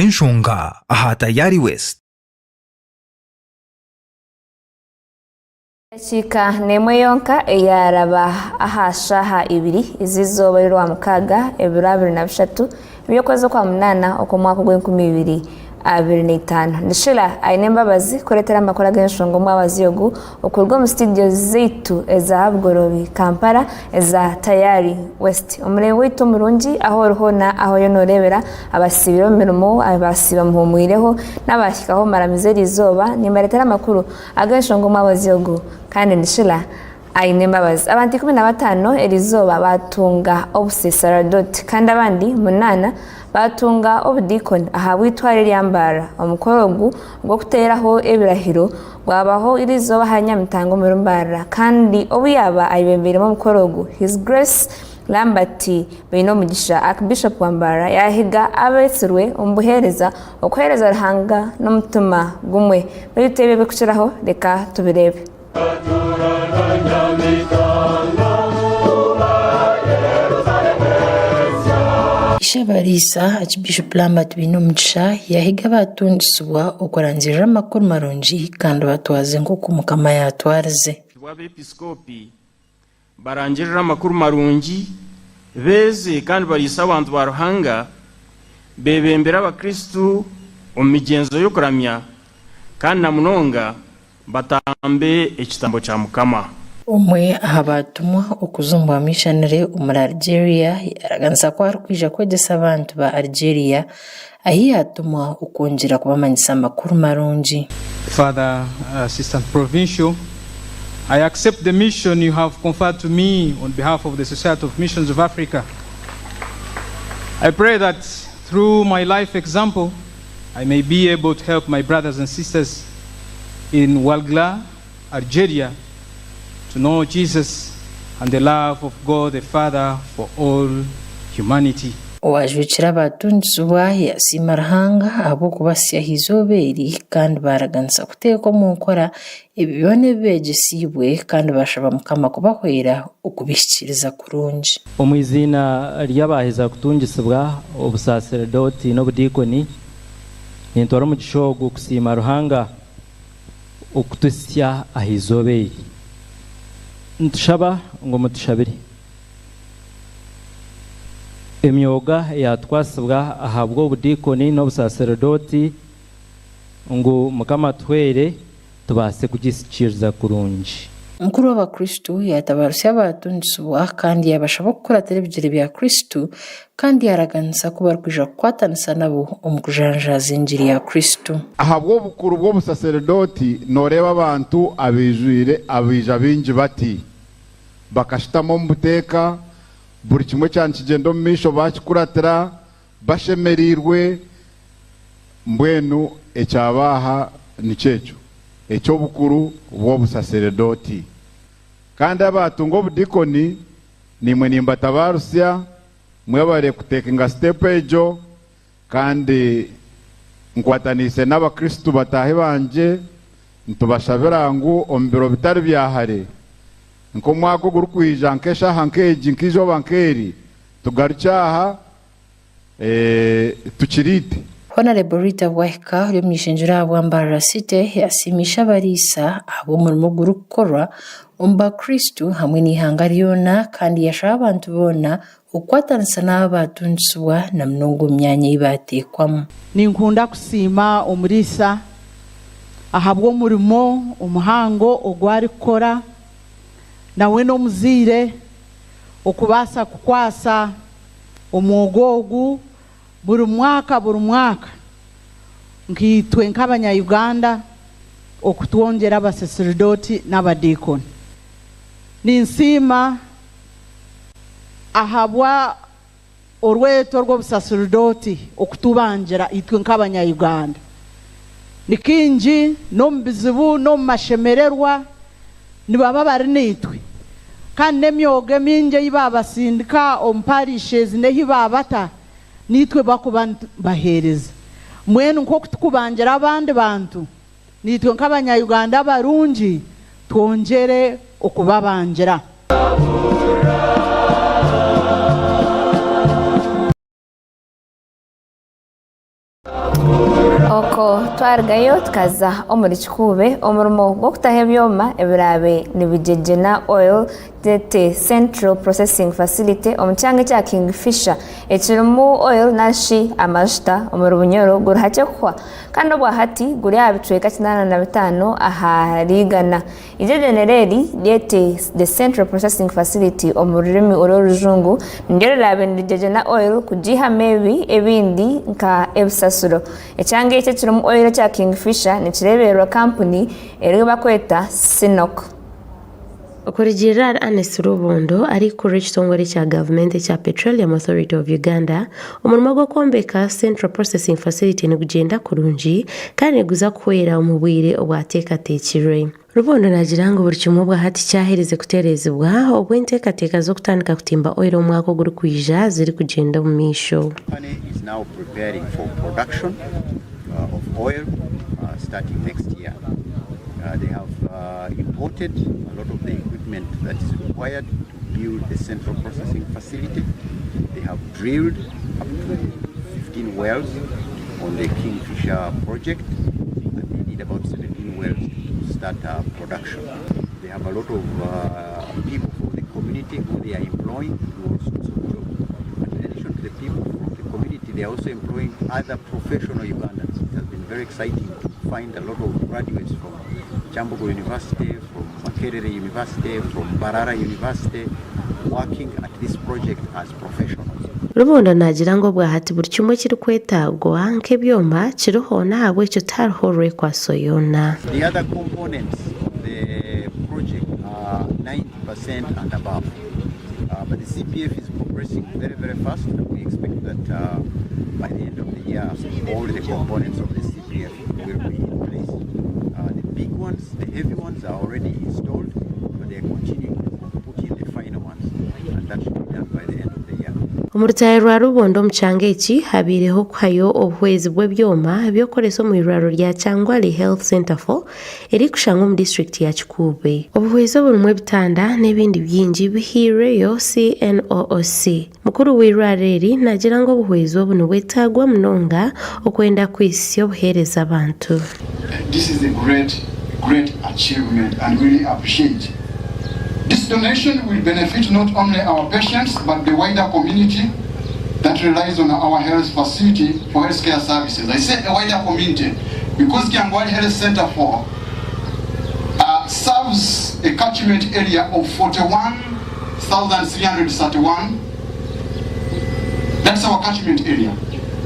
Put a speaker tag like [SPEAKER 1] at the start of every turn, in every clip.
[SPEAKER 1] Ag'enshonga aha Tayari West.
[SPEAKER 2] Edakiika n'emwe yonka eyaaraba aha shaaha ibiri z'eizooba ry'Orwamukaaga ebiro 23 eby'okwezi Okwamunaana okw'omwaka ogw'enkumibiri25. Ndi Sheila Ainembabazi kureetera amakuru ag'enshonga omwabazyo ogu okuruga omu situdiyo zaitu eza Bugoroobi, Kampala eza Tayari West. Omureebi waitu omurungi ahu ori hoona ahu oriyo nooreebera abasiibire omu mirimo, abasiiba muhuumwireho n'abaahikaho maramizo eri izooba, nimbareetera amakuru ag'enshonga omwabazyo ogu kandi ndi Sheila Ainembabazi. Abantu 15 eriizooba baatunga obusesaradoti kandi abandi munaana baatunga obudiikoni ahabw'eitware rya Mbarara. Omukoro ogu ogw'okuteeraho ebirahiro gwabaho eriizooba ahari Nyamitanga omuri Mbarara kandi obu yaaba ayebembeiremu omukoro ogu, His Grace Lambert Bainomugisha, Archbishop wa Mbarara yaahiga abeetsirwe omu buheereza okuheereza Ruhanga n'omutima gumwe. Beitu ebi ebirikukiraho reka tubireebe.
[SPEAKER 3] Ishe-Bariisa Archbishop Lambert Bainomugisha yaahiga abatungisibwa okurangirira amakuru marungi kandi batwaze nk'oku Mukama yaatwarize.
[SPEAKER 4] Bw'abeepiskopi barangirire amakuru marungi, beeze kandi bariise abantu ba Ruhanga, beebembere Abakristo omu migyenzo y'okuramya kandi na munonga Batambe ekitambo kya Mukama.
[SPEAKER 3] Omwe aha baatumwa okuza omu bwamishanire omuri Algeria yaaraganisa ku arikwija kwegyesa abantu ba Algeria ahi yaatumwa okwongyera kubamanyisa amakuru marungi.
[SPEAKER 5] Father Assistant Provincial, I accept the mission you have conferred to me on behalf of the Society of Missions of Africa. I pray that through my life example, I may be able to help my brothers and sisters in Ouargla, Algeria, to know Jesus and the love of God the Father for all humanity.
[SPEAKER 3] Owaajwekire abaatungizibwa yaasiima Ruhanga ahabw'okubahitsya aha izooba eri kandi baaraganisa kuteeka omu nkora ebi byona ebi beegyesiibwe kandi baashaba Mukama kubahwera okubihikiiriza kurungi.
[SPEAKER 6] Omu iziina ry'abaaheza kutungisibwa obusaseredooti n'obudiikoni, nintwara omugisha ogu kusiima Ruhanga okutuhitsya aha izooba eri. Nitushaba ngu mutushabire. Emyoga eyatukwatsibwa ahabw'obudiikoni n'obusaseredooti ngu Mukama atuhwere tubaase kugihikiiriza kurungi.
[SPEAKER 3] Omukuru w'Abakristo yaatabarutsya abaatungisibwa kandi yaabashaba okukuratira ebigyere bya Kristo kandi yaaraganisa ku barikwija kukwatanisa nabo omu kujanjaaza engiri ya Kristo.
[SPEAKER 7] Ahabw'obukuru bw'obusaseredooti nooreeba abantu abaijwire abaija baingi bati, bakashutama omu buteeka, buri kimwe kyaba nikigyenda omu maisho baakikuratira, Bashemereirwe, mbwenu ekyabaaha nikyo ekyo, eky'obukuru bw'obusaseredooti. Kandi abaatunga obudikoni, naimwe nimbatabaarusya, mwebare kutekinga sitepu egyo, kandi nkwataniise n'Abakristo bataahi bangye, nitubashabira ngu omu biro bitari bya hare, nk'omwaka ogurikwija, nk'eshaaha nk'egi, nk'eizooba nk'eri, tugarukye aha, Tukiriite.
[SPEAKER 3] Honarebo Rita Bwahika ori omu ishengyero ahabwa Mbarara City yasiima ishe abariisa ahabw'omurimo ogurikukorwa omu bakristu hamwe n'eihanga ryona kandi yashaba abantu boona okukwatanisa n'abo abatungisibwa na munonga omu myanya ei baateekwamu.
[SPEAKER 8] Ninkunda kusiima omuriisa ahabw'omurimo omuhango ogu arikukora. Nawe n'omuzaire okubaasa kukwasa omwoga ogu buri mwaka buri mwaka nkaitwe nk'abanya Uganda okutwongyera abasaserdoti n'abadiikoni. Ninsiima ahabwa orweto rw'obusaserdoti okutubangira itwe nk'abanya Uganda. Ni kaingi n'omu bizibu n'omu mashemererwa nibaba bari naitwe kandi n'emyoga emingi ei baabasindika omu parishes n'ehi baabata naitwe bakuba nibaheereza. Mbwenu nk'oku tukubangira abandi bantu, naitwe nk'abanya Uganda abarungi twongyere okubabangira.
[SPEAKER 2] Okwo twarugayo tukaza omuri Kikuube, omurimo gw'okutaho ebyoma ebiraabe nibigyegyena oil Tete Central Processing Facility omu kyanga ekya Kingfisher ekirimu oil narishi amajuta omuri Bunyoro guri hakye kuhwa kandi obwahati guri aha bicweka 85 ahari igana. Eigyegyenero eri ryete The Central Processing Facility omu rurimi orw'orujungu niryo riraabe nirigyegyena oil kugiihamu ebi ebindi nka ebisasiro. Ekyanga eki ekirimu oil ekya Kingfisher nikireebererwa kampuni eri bakweta Sinok.
[SPEAKER 9] Okurugiirira ahari Ernest Rubondo, arikukurira ekitongore kya gavumenti ekya Petroleum Authority of Uganda, omurimo gw'okwombeka Central Processing Facility nigugyenda kurungi kandi niguza kuhwera omu bwire obwateekateekirwe. Rubondo naagira ngu buri kimwe obwahati kyaherize kutereezibwa obwo enteekateeka z'okutandika kutimba oil omu mwaka ogurikwija zirikugyenda omu maisho.
[SPEAKER 10] Company is now preparing for production of oil starting next year. They have imported a lot of the equipment that is required to build the central processing facility. They have drilled up to 15 wells on the Kingfisher project and they need about 17 wells to start production. They have a lot of people from the community who they are employing to do all sorts of jobs. But in addition to the people from the community, they are also employing other professional Ugandans. It has been very exciting to find a lot of graduates from Kyambogo University, from Makerere University, from Mbarara University, working at this project as professionals.
[SPEAKER 9] Rubondo naagira ngu obwahati buri kimwe ekirikwetaagwa nk'ebyoma kiriho n'ahabw'ekyo tihariho rwekwaso yoona.
[SPEAKER 10] The other components of the project are 90% and above. But the CPF is progressing very, very fast and we expect that by the end of the year all the components of the CPF will be in place. The big ones, the heavy ones are already installed, but they are continuing to put in the final ones and that should be done by the end of the year.
[SPEAKER 9] Omu rutaahi rwa Rubondo omu kyanga eki habaireho okuhayo obuhwezi bw'ebyoma by'okukoresa omu irwariro rya Kyangwali Health Centre for erikushangwa omu disiturikiti ya Kikuube. Obuhwezi oburimu ebitanda n'ebindi bingi bihairweyo CNOOC. Mukuru w'eirwariro eri naagira ngu obuhwezi obu nibwetaagwa munonga okwenda kuhitsya obuheereza abantu.
[SPEAKER 11] This is a great, great achievement and really appreciate. This donation will benefit not only our patients but the wider community that relies on our health facility for healthcare services. I say a wider community because Kyangwali Health Center 4 serves a catchment area of 41,331. That's our catchment area.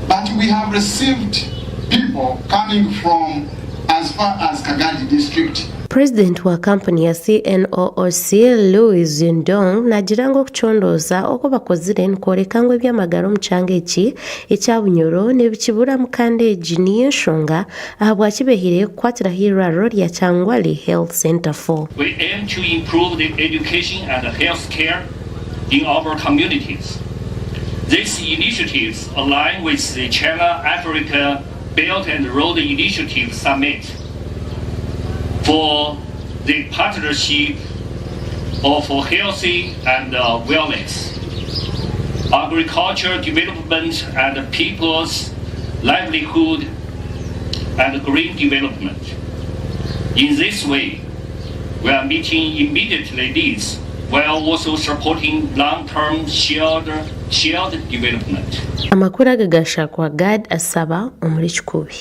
[SPEAKER 11] But we have received people coming from as far as Kagadi district.
[SPEAKER 9] Purezidenti wa kampuni ya CNOOC, Louis Zhindong naagira ngu okucondooza oku bakozire nikworeka ngu eby'amagara omu kyanga eki ekya Bunyoro nibikiburamu kandi egi niyo enshonga ahabwaki behiireyo kukwatiraho eirwariro rya Kyangwali Health Centre for.
[SPEAKER 12] We aim to improve the education and health care in our communities. These initiatives align with the China-Africa Belt and Road Initiative Summit for the partnership of healthy and wellness, agriculture development and people's livelihood and green development. In this way, we are meeting immediate needs while also supporting long-term shared, shared development.
[SPEAKER 9] Amakuru aga gashakwa Gad Asaba omuri Kikubi.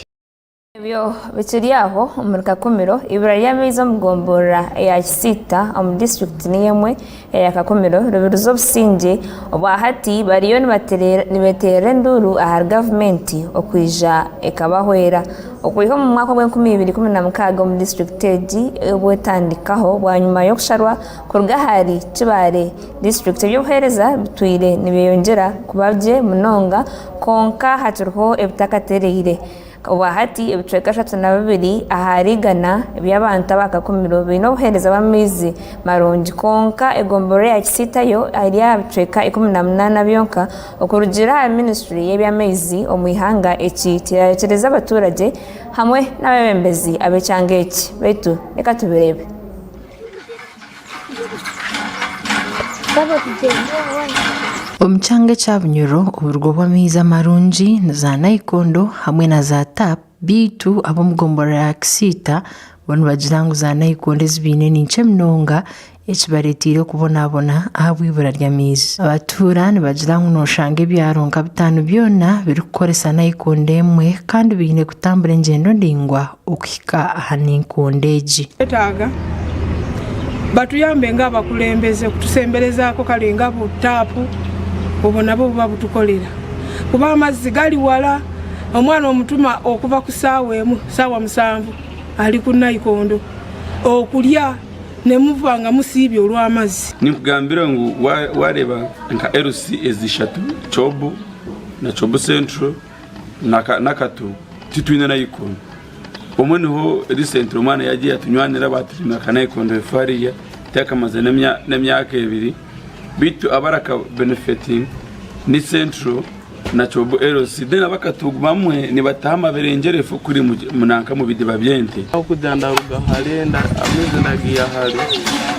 [SPEAKER 2] Ebyo bikiri aho, omuri Kakumiro, eibura ry'amaizi omu gomborora eya Kisiita omu disiturikiti niyo emwe eya Kakumiro riburize obusingye obwahati bariyo nibeterera enduuru ahari gavumenti okwija ekabahwera okwiha omu mwaka ogw'enkumi ibiri ikumi na mukaaga omu disiturikiti egi obwetandikaho bwanyima y'okusharwa kuruga ahari Kibaale disiturikiti eby'obuheereza bitwire nibyeyongyera kuba gye munonga kwonka hakiriho ebitakatereire. Obwahati ebicweka 32 ahari igana eby'abantu aba Kakumiro baine obuheereza bw'amaizi marungi kwonka egomborora eya Kisiita yo eri aha bicweka 18 byonka okurugiirira ahari minisiture y'eby'amaizi omu ihanga eki kirarekyereza abaturagye hamwe n'abeebembezi ab'ekyanga eki beitu reka tubireebe.
[SPEAKER 3] Omu kyanga ekya Bunyoro, oburugo bw'amaizi amarungi, za naikondo hamwe na za tap Beitu ab'omu gomborora ya Kisiita bo nibagira ngu za nayikondo ezi baine ni nkye munonga ekibareeteire okubonabona ahabw'eibura ry'amaizi. Abatuura nibagira ngu nooshanga ebyaro nka bitaano byona birikukoresa nayikondo emwe kandi baine kutambura engyendo ndaingwa okuhika aha nayikondo egi.
[SPEAKER 13] Twetaaga batuyambe ng'abakulembeze kutusemberezaako kale nga bu taapu obwo nabwo buba butukolera kuba amazzi gali wala. Omwana omutuma okuva ku saawa emu, saawa musanvu ali ku naikondo okulya ne muva nga musiibye olw'amazzi.
[SPEAKER 14] Ninkugambira ngu wareeba nka LC ezi ishatu Chobu na Chobu Central na Katu titwine nayikondo. Omwe niho recently omwana yagiye yatunywanira batupimira ka nayikondo efariya tiyakamaze n'emyaka ebiri beitu abaraka benefiting ni Central na Chobu LC then abakatugu bamwe nibataha amaberengyerefu kuri nanka omu bidiba by'ente.
[SPEAKER 15] Ahabw'okugira ndaruga hare amaizi ndagiiha hare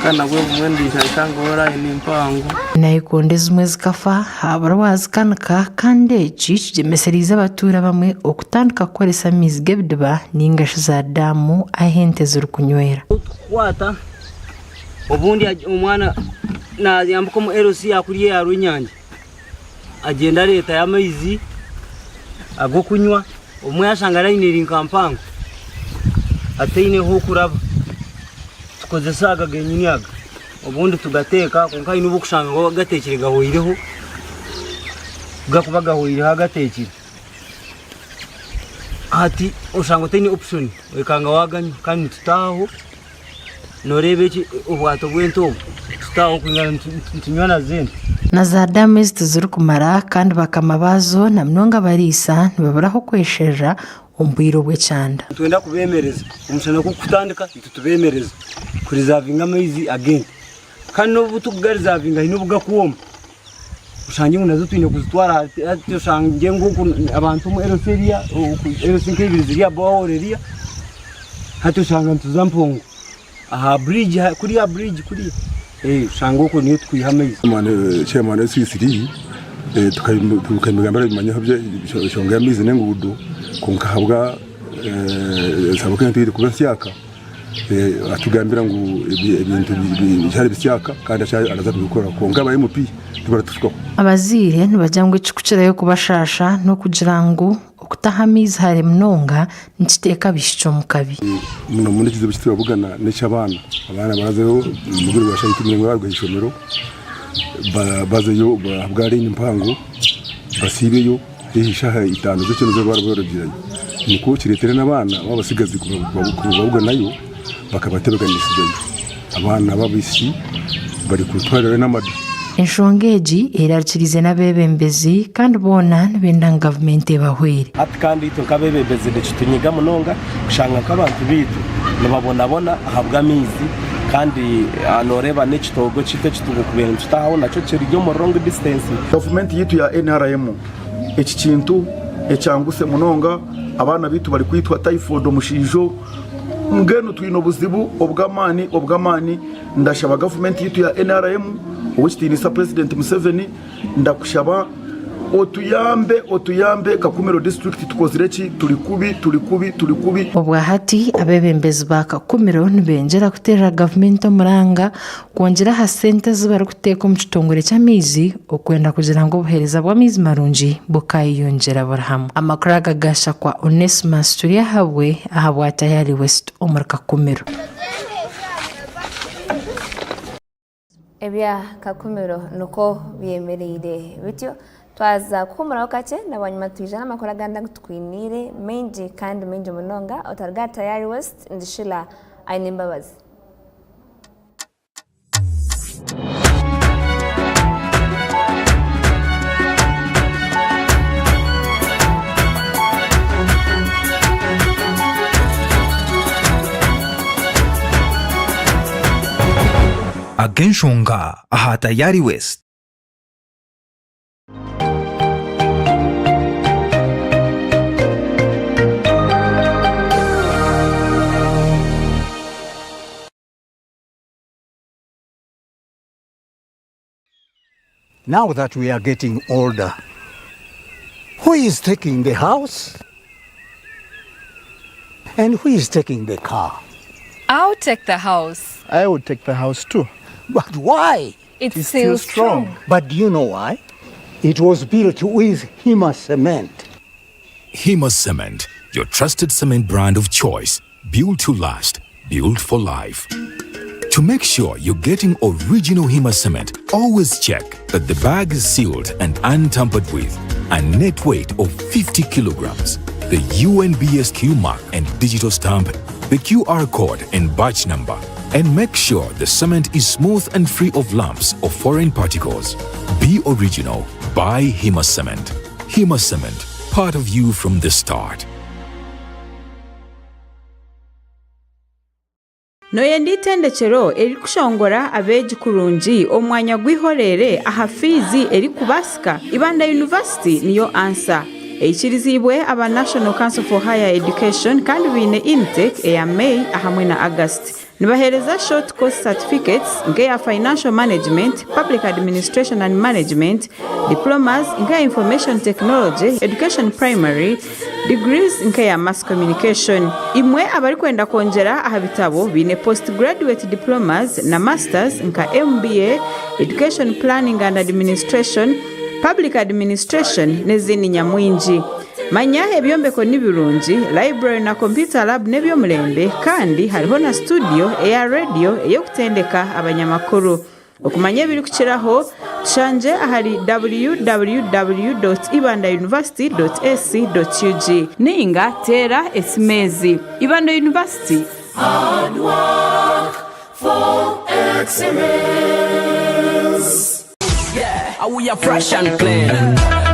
[SPEAKER 15] kandi nabwo obumwe ndaija nshangeho layini mpango.
[SPEAKER 3] Nayikondo ezimwe zikafa habura owazikanika kandi eki kigyemesereize abatuura abamwe okutandika kukoresa amaizi g'ebidiba ninga shi za daamu ahu ente zirikunywera.
[SPEAKER 16] Kukwata obundi omwana nayambuka omu LC yakuriya eya Rwenyanja. Agyenda areetayo amaizi ag'okunywa, obumwe yashanga layini eri nka mpango ataine h'okuraba, tukozesa aga genyini aga, obundi tugateeka kwonka haine obu orikushanga ngu agateekire gahweireho, ku gakuba gahweireho agateekire, hati oshanga otaine option oyekanga waaganywa kandi nitutaahaho. Nooreeba eki obwato bw'ente obu tutaaho kwingana nitunywa na z'ente.
[SPEAKER 3] Na za daamu ezi tizirikumara kandi bakama baazo na munonga abariisa nibabura ah'okwesherera omu bwire obw'ekyanda.
[SPEAKER 16] Nitwenda kubeemereza, omushana ku gukutandika itwe tubeemereza kurizavinga amaizi ag'ente kandi n'obu tukugarizavinga haine obu gakwoma oshangye ngu nazo twine kuzitwara hati oshangye ngu oku abantu omu LC eriya LC nk'eibiri ziri aha borehole eriya hati oshanga nituza mpongo aha bridge kuriya aha bridge kuriya oshanga okwo niyo tukwiha amaizi.
[SPEAKER 17] Chairman wa C3 tukabimugambira abimanyeho enshonga y'amaizi n'enguudo kwonka ahabwa saba kuba nsyaka atugambira ngu ebintu bikyari bisyaka kandi araza kubikora kwonka aba MP tibaratufukaho.
[SPEAKER 3] Abazaire nibagira ngu ekirikukirayo kubashaasha n'okugira ngu okutaha amaizi hare munonga nikiteeka abaishiki omu kabi.
[SPEAKER 17] Muno muno ekizibu eki turabugana n'eky'abaana. Abaana barazayo omu bwire bwa shaaha ikumi n'emwe baruga aha ishomero bazeyo ahabwa layini mpango basiibeyo. Haihi shaaha itaano z'ekiro nizo baraba barugirayo. Nikwo kireetere n'abaana b'abatsigazi kubabuganayo bakabatebeekanisizayo. Abaana b'abaishiki barikutwarirayo n'amadu.
[SPEAKER 3] Enshonga egi erarikiriize n'abeebembezi kandi boona nibenda ngu gavumenti ebahwere.
[SPEAKER 18] Hati kandi itwe nk'abeebembezi nikitunyiga munonga kushanga nk'abantu baitu nibabonabona ahabw'amaizi kandi nooreeba n'ekitoogo kyaitu eki turikubaire nitutahaho nakyo kiri omu long distance.
[SPEAKER 19] Gavumenti yaitu ya NRM eki kintu ekyanguse munonga, abaana baitu barikwitwa typhoid, omushiijo, mbwenu twine obuzibu obw'amaani obw'amaani, ndashaba gavumenti yaitu ya NRM ow'ekitiinisa Purezidenti Museveni ndakushaba otuyambe otuyambe Kakumiro disiturikiti tukozire ki turi kubi turi kubi turi kubi.
[SPEAKER 3] Obwahati abeebembezi ba Kakumiro nibengyera kuteerera gavumenti omuranga Kwongyera aha sente ezi barikuteeka omu kitongore ky'amaizi okwenda kugira ngu obuheereza bw'amaizi marungi bukaayeyongyera buri hamwe. Amakuru aga gaashakwa Onesmus Turyahabwe ahabwa Tayari West omuri Kakumiro.
[SPEAKER 2] Ebya Kakumiro nikwo byemereire bityo. Twaza kuhuumuraho kakye na bwanyima twija n'amakuru agandi agu tukwiniire maingi kandi maingi munonga. Otaruga aha Tayari West, ndi Sheila Ainembabazi.
[SPEAKER 1] Ag'enshonga aha Tayari West.
[SPEAKER 20] Now that we are getting older, who is taking the house? And who is taking the car?
[SPEAKER 21] I'll take the house.
[SPEAKER 22] I would take the house too.
[SPEAKER 20] But why?
[SPEAKER 21] It's, it's still strong. strong.
[SPEAKER 20] But do you know why? It was built with Hima cement.
[SPEAKER 23] Hima Cement, your trusted cement brand of choice. Built to last, built for life. To make sure you're getting original Hima cement, always check that the bag is sealed and untampered with, a net weight of 50 kilograms, the UNBSQ mark and digital stamp, the QR code and batch number, and make sure the cement is smooth and free of lumps or foreign particles. Be original. Buy Hima Cement. Hima Cement, part of you from the start.
[SPEAKER 24] Nooyenda eitendekyero erikushongora abeegi kurungi omu mwanya gw'eihoreere aha fiizi erikubaasika? Ibanda University niyo ansa. Eikiriziibwe aba National Council for Higher Education kandi baine intake eya May ahamwe na August. Nibaheereza short course certificates nk'eya Financial Management, Public Administration and Management, diplomas nk'eya Information Technology, Education Primary, degrees nk'eya Mass Communication. Imwe abarikwenda kwongyera aha bitabo baine postgraduate diplomas na masters nka MBA, Education Planning and Administration, Public Administration n'ezindi nyamwingi. Manya ebyombeko ni birungi, library na computer lab n'eby'omurembe kandi hariho na studio eya radiyo ey'okutendeka abanyamakuru. Okumanya ebirikukiraho tushangye ahari www.ibandauniversity.ac.ug ninga teera esimu ezi. Ibanda University.
[SPEAKER 25] Hard work for excellence.
[SPEAKER 26] Yeah, we are fresh and clean.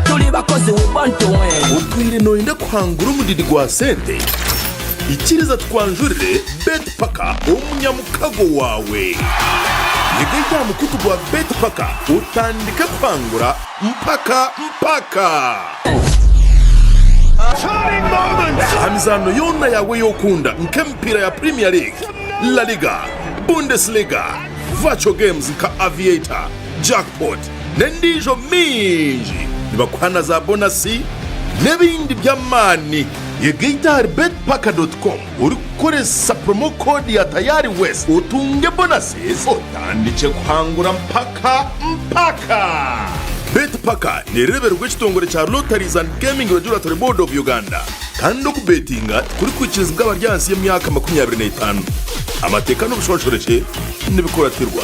[SPEAKER 26] Tuli bakozi we born to win.
[SPEAKER 27] Otwire nooyenda kuhangura omudidi gwa sente? Ikiriza tukwanjurire Betpaka omunyamukago waawe. Yegaita aha mukutu gwa Betpaka otandike kuhangura mpaka mpaka! Aha mizaano yoona yaawe ei okunda nk'emipiira ya Premier League, La Liga, Bundesliga, Virtual games nka Aviator, Jackpot n'endiijo mingi nibakuha na za bonasi n'ebindi by'amaani. Yegaita ahari betpaka dot com orikukoresa promo code ya Tayari West otunge bonuses otandikye kuhangura mpaka mpaka! Betpaka nereebererwa ekitongore kya Lotteries and Gaming Regulatory Board of Uganda kandi okubetinga tikurikwikirizibwa abari ahansi y'emyaka 25. Amateeka n'obushonshorekye nibikuratirwa.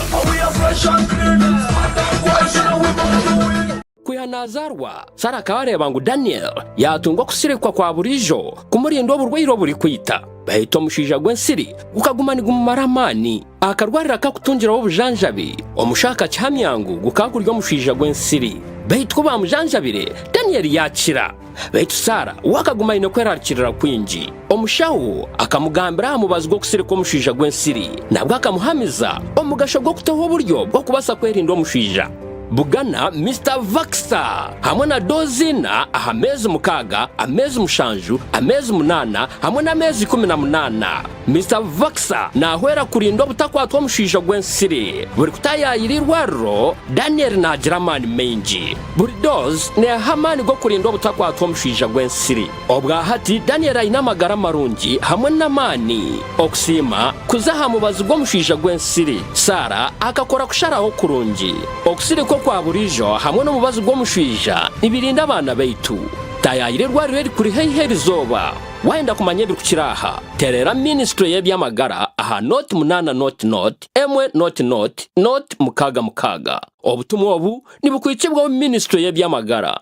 [SPEAKER 26] Kwiha naazaarwa, Sara akaba areeba ngu Daniel yaatunga okusirikwa kwa buriijo kumurinda oburwaire oburikwita. Baitu omushaija gw'ensiri gukaguma nigumumara amaani. Akarwariro akakutungiraho obujanjabi, omushaho akakihamya ngu gukaba guri omushaija gw'ensiri. Baitu ku baamujanjabire, Daniel yaakira. Baitu Sara we akaguma aine kwerarikirira kwingi. Omushaho akamugambira aha mubazi gw'okusirika omushaija gw'ensiri. Nabwo akamuhamiza omugasho gw'okutaho oburyo bw'okubaasa kwerinda omushaija. Bugana Mister Vaxa hamwe na doozi ina aha meezi mukaaga, ameezi mushanju, ameezi munaana hamwe n'ameezi 18. Mister Vaxa naahwera kurinda obutakwatwa omushaija gw'ensiri. Buri kutaayaayira eirwariro, Daniel naagira amaani maingi. Buri doozi neeha amaani g'okurinda obutakwatwa omushaija gw'ensiri. Obwa hati Daniel aine amagara marungi hamwe n'amaani. Okusiima kuza aha mubazi gw'omushaija gw'ensiri. Sarah akakora kusharaho kurungi. Okusirika okwa buriijo hamwe n'omubazi gw'omushaija nibirinda abaana baitu. Taayaayira erwariro erikuri haihi erizooba. Waayenda kumanya ebirikukira aha, tereera minisitule y'eby'amagara aha noti munaana noti noti emwe noti noti noti mukaaga mukaaga. Obutumwa obu nibukwitsibwaho minisitule y'eby'amagara.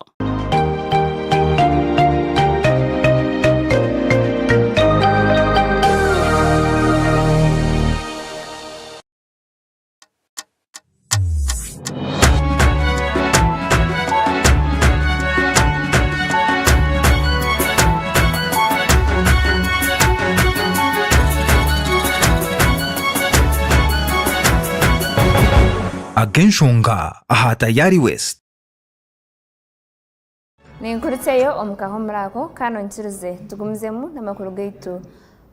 [SPEAKER 1] Ag'enshonga aha Tayari West.
[SPEAKER 2] Ninkuritseyo omu kahumuro ako kandi onyikirize tugumizemu n'amakuru gaitu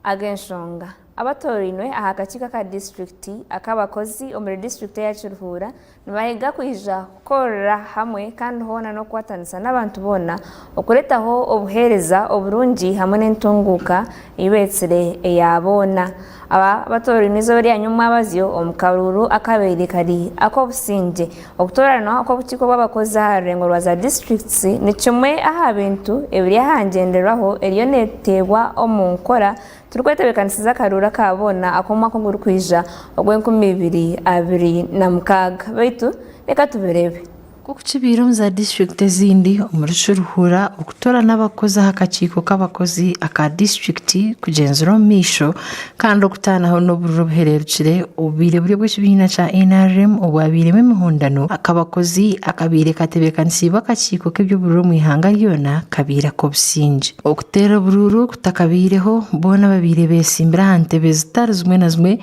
[SPEAKER 2] ag'enshonga. Abatoorainwe aha kakiiko aka disiturikiti ak'abakozi omuri disiturikiti eya Kiruhura nibahiga kwija kukorera hamwe kandi hoona n'okukwatanisa n'abantu boona okuretaho obuheereza oburungi hamwe n'entunguuka ei beetsire eya boona. Aba batoorainwe eizooba rya nyomwabazyo omu karuuru akabaire kari ak'obusingye. Okutooranwa okw'obukiiko bw'abakozi aha rurengo rwa za disiturikiti ni kimwe aha bintu ebiri aha ngyenderwaho eriyo neteebwa omu nkora Turikwetebeekanisiza akaruuru aka boona ak'omwaka ogurikwija ogw'enkumi ibiri 26. Beitu reka tubireebe.
[SPEAKER 3] Nk'oku kibaire omu za disiturikiti ezindi omuri Kiruhura, okutoorana abakozi aha kakiiko k'abakozi aka disiturikiti kugyenzire omu maisho kandi okutaanaho n'obururu obuhereerukire obubaire buri obw'ekibiina kya NRM obwabairemu emihondano ak'abakozi akabaire katebeekanisiibwe akakiiko k'eby'obururu omu ihanga ryona kabaire ak'obusingye. Okuteera oburuuru kutakabaireho, boona ababaire betsimbire aha ntebe zitari zimwe na zimwe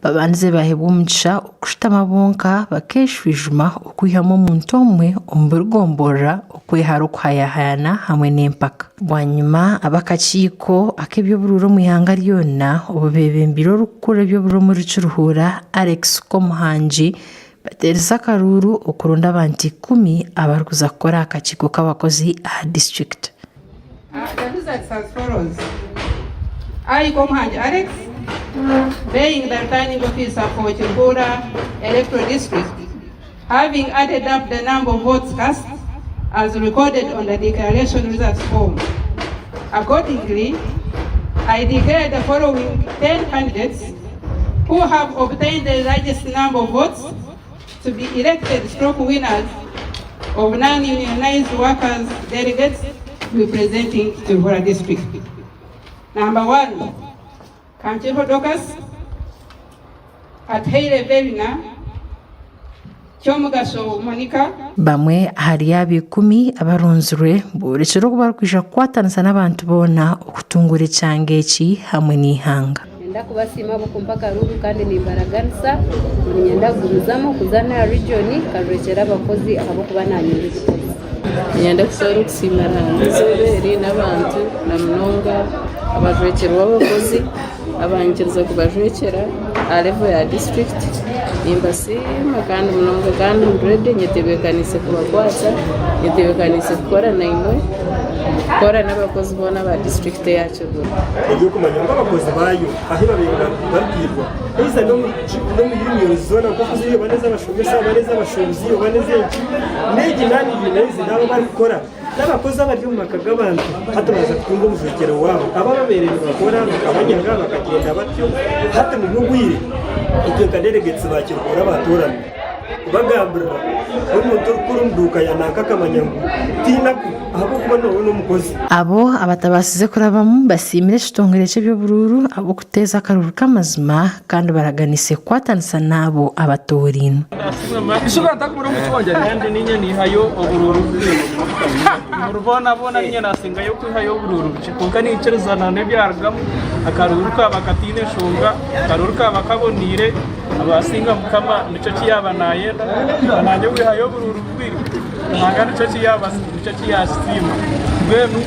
[SPEAKER 3] babandize baheebwa omugisha okushutama bonka bakeshwijuma okwihamu omuntu omwe omu buri gomborora okwehara okuhayahayana hamwe n'empaka. Bwanyima, ab'akakiiko ak'eby'oburuuru omu ihanga ryona obu beebembeire orikukurira eby'oburuuru omuri Kiruhura, Alex Komuhangi bateerize akaruuru okuronda abantu ikumi abarikuza kukora aha kakiiko k'abakozi aha disiturikiti.
[SPEAKER 4] The results as follows. I, Komuhangi Alex, being the returning officer for Kiruhura Electoral District, having added up the number of votes cast as recorded on the declaration results form. Accordingly, I declare the following 10 candidates who have obtained the largest number of votes to be elected stroke winners of non-unionized workers delegates representing Kiruhura district. Number one, Kankiho Dorcas, Atuhaire Verina, Kyomugasho Monica,
[SPEAKER 3] Bamwe ahari abo ikumi abarunzirwe boorekire oku barikwija kukwatanisa n'abantu boona okutunguura ekyanga eki hamwe n'eihanga.
[SPEAKER 5] Niinyenda kubasiima ahabw'okumpa akaruuru kandi nimbaraganisa ngu niinyenda kugumizamu kuza aha rigyoni nkajurekyera abakozi ahabw'okuba naanye ndi mukozi.
[SPEAKER 6] Niinyenda kusobola okusiima Ruhanga eizooba eri n'abantu na munonga abajwekyerwa abakozi abanyikiriza kubajwekyera aha level ya disiturikiti. Nimbasiima kandi munonga kandi ndi ready nyetebeekaniise kubakwatsa, nyetebeekaniise kukora naimwe, kukora n'abakozi boona aba disiturikiti eya Kigulu.
[SPEAKER 7] Ery'okumanya ngu abakozi baayo ahu babaire barikwirwa either n'omu unions zoona nk'oku ziri oba n'ez'abashomesa oba n'ez'abashuubuzi oba n'ez'enki n'egi non-unionized abo abarikukora n'abakozi abari omu maka g'abantu hati baaza kutunga omujwekyero waabo. Abo ababaire nibakora bakabanyaga bakagyenda batyo hati nibwo obwire itwe nka delegates ba Kiruhura abaatoorana kubagambirira n'omuntu orikukora omu duuka ya nanka akamanya ngu tiinaku ahabw'okuba noowe n'omukozi.
[SPEAKER 3] Abo abatabaasize kurabamu basiimire ekitongore ky'eby'oburuuru ahabw'okuteeza akaruuru k'amazima kandi baraganiise kukwatanisa n'abo abatoorainwe.
[SPEAKER 8] Kandi niinye niihayo oburuuru omuri boona boona niinye naasingayo kwihayo oburuuru bukye kwonka ninkirizana n'ebyarugamu akaruuru kaaba kataine nshonga akaruuru kaaba kaboneire abasinga mukama nikyo ki yaaba naayenda naanye kwihayo oburuuru bubiri Ruhanga nikyo ki yaasiima mbwenu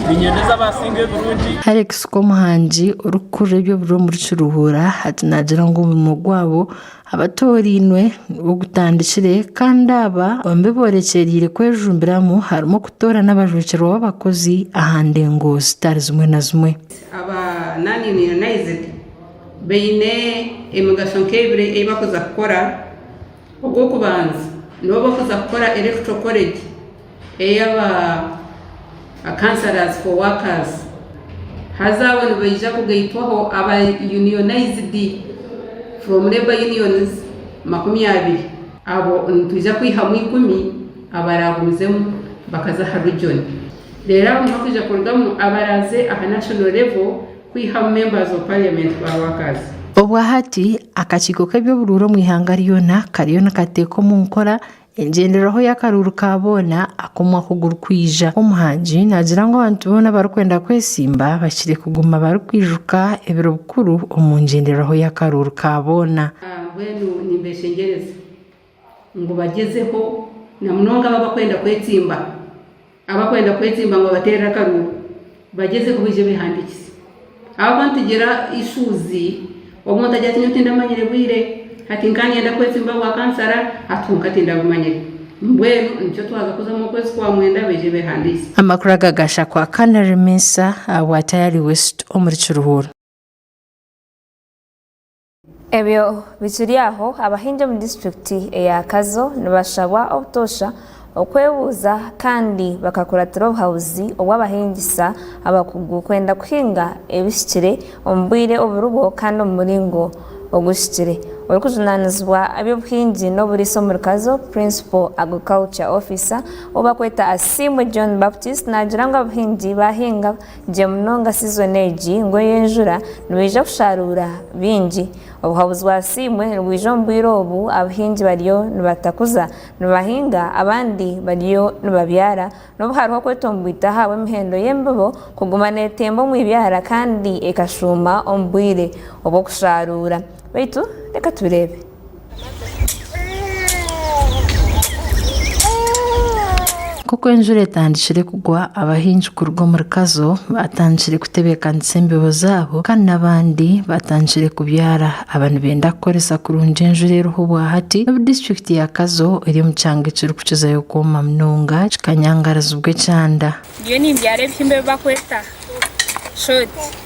[SPEAKER 8] niinyendeza abasinga ebirungi.
[SPEAKER 3] Alex Komuhangi orikukurira eby'oburyo omuri Kiruhura hati naagira ngu omurimo gwabo Abatoorainwe nibo gutandikire kandi aba bombi boorekyereire kwejumbiramu harimu okutoorana abajwekyerwa b'abakozi aha ndengo zitari zimwe na zimwe.
[SPEAKER 4] Aba non-unionized baine emigasho nk'ebiri ei bakuza kukora. Ogw'okubanza nibo bakuza kukora electoral college ey'aba councillors for workers. Haza abo nibaija kugaitwaho aba unionized from labour unions 20. Abo nitwija kwihamu ikumi abaragumizemu bakaza aha region. Reero abo nibakwija kurugamu abaraaze aha national level kwihamu members of parliament ba workers.
[SPEAKER 3] Obwahati, akakiiko k'eby'oburuuru omu ihanga ryona kariyo nikateeka omu nkora Engyendererwaho y'akaruuru ka boona ak'omwaka ogurikwija. Omuhangi naagira ngu abantu boona abarikwenda kwesimba bakire kuguma barikwijuka ebiro bikuru omu ngyendererwaho y'akaruuru ka boona.
[SPEAKER 4] Mbwenu nimbeshengyereza ngu bagyezeho na munonga abo abakwenda kwetsimba, abakwenda kwetsimba ngu babateerere akaruuru, bagyezeho baije behandiikise. Ahabw'okuba nitugira issues, omuntu agira ati nyowe tindamanyire bwire, hati nkaba niinyenda kwetsimba bwa kansara, hati kwonka tindabumanyire. Mbwenu nikyo twaza kuzamu okwezi kwa mwenda baije beehandiise.
[SPEAKER 3] Amakuru aga gashakwa Canary Mensah ahabwa Tayari West omuri Kiruhura.
[SPEAKER 2] Ebyo bikiri aho, abahingi omu disiturikiti eya Kazo nibashabwa obutoosha okwebuuza kandi bakakuratira obuhabuzi obw'abahingisa abakugu kwenda kuhinga ebihikire omu bwire oburibwo kandi omu muringo oguhikire. Orikujunaanizibwa eby'obuhingi n'oburiisa omuri Kazo, Principal Agriculture Officer ou barikweta Asiimwe John Baptist naagira ngu abahingi baahinga gye munonga sizoni egi ngu ey'enjura nibaija kusharuura bingi. Obuhabuzi bwa Asiimwe nibwija omu bwire obu abahingi bariyo nibatakuza nibahinga abandi bariyo nibabyara n'obu hariho okwetomboita ahabw'emihendo y'embibo kuguma netemba omu ibyara kandi ekashuuma omu bwire obw'okusharuura. Beitu reka tubireebe.
[SPEAKER 3] Nk'oku enjura etandikire kugwa, abahingi kuruga omuri Kazo batandikire kutebeekanisa embibo zaabo kandi n'abandi batandikire kubyara. Aba nibenda kukoresa kurungi enjura eriho obwahati n'obu disiturikiti ya Kazo eri omu kyanga ekirikukizayo kwoma munonga kikanyangarizibwa ekyanda.
[SPEAKER 9] Ndiyo nimbyara ebihimba ebi bakweta shooti.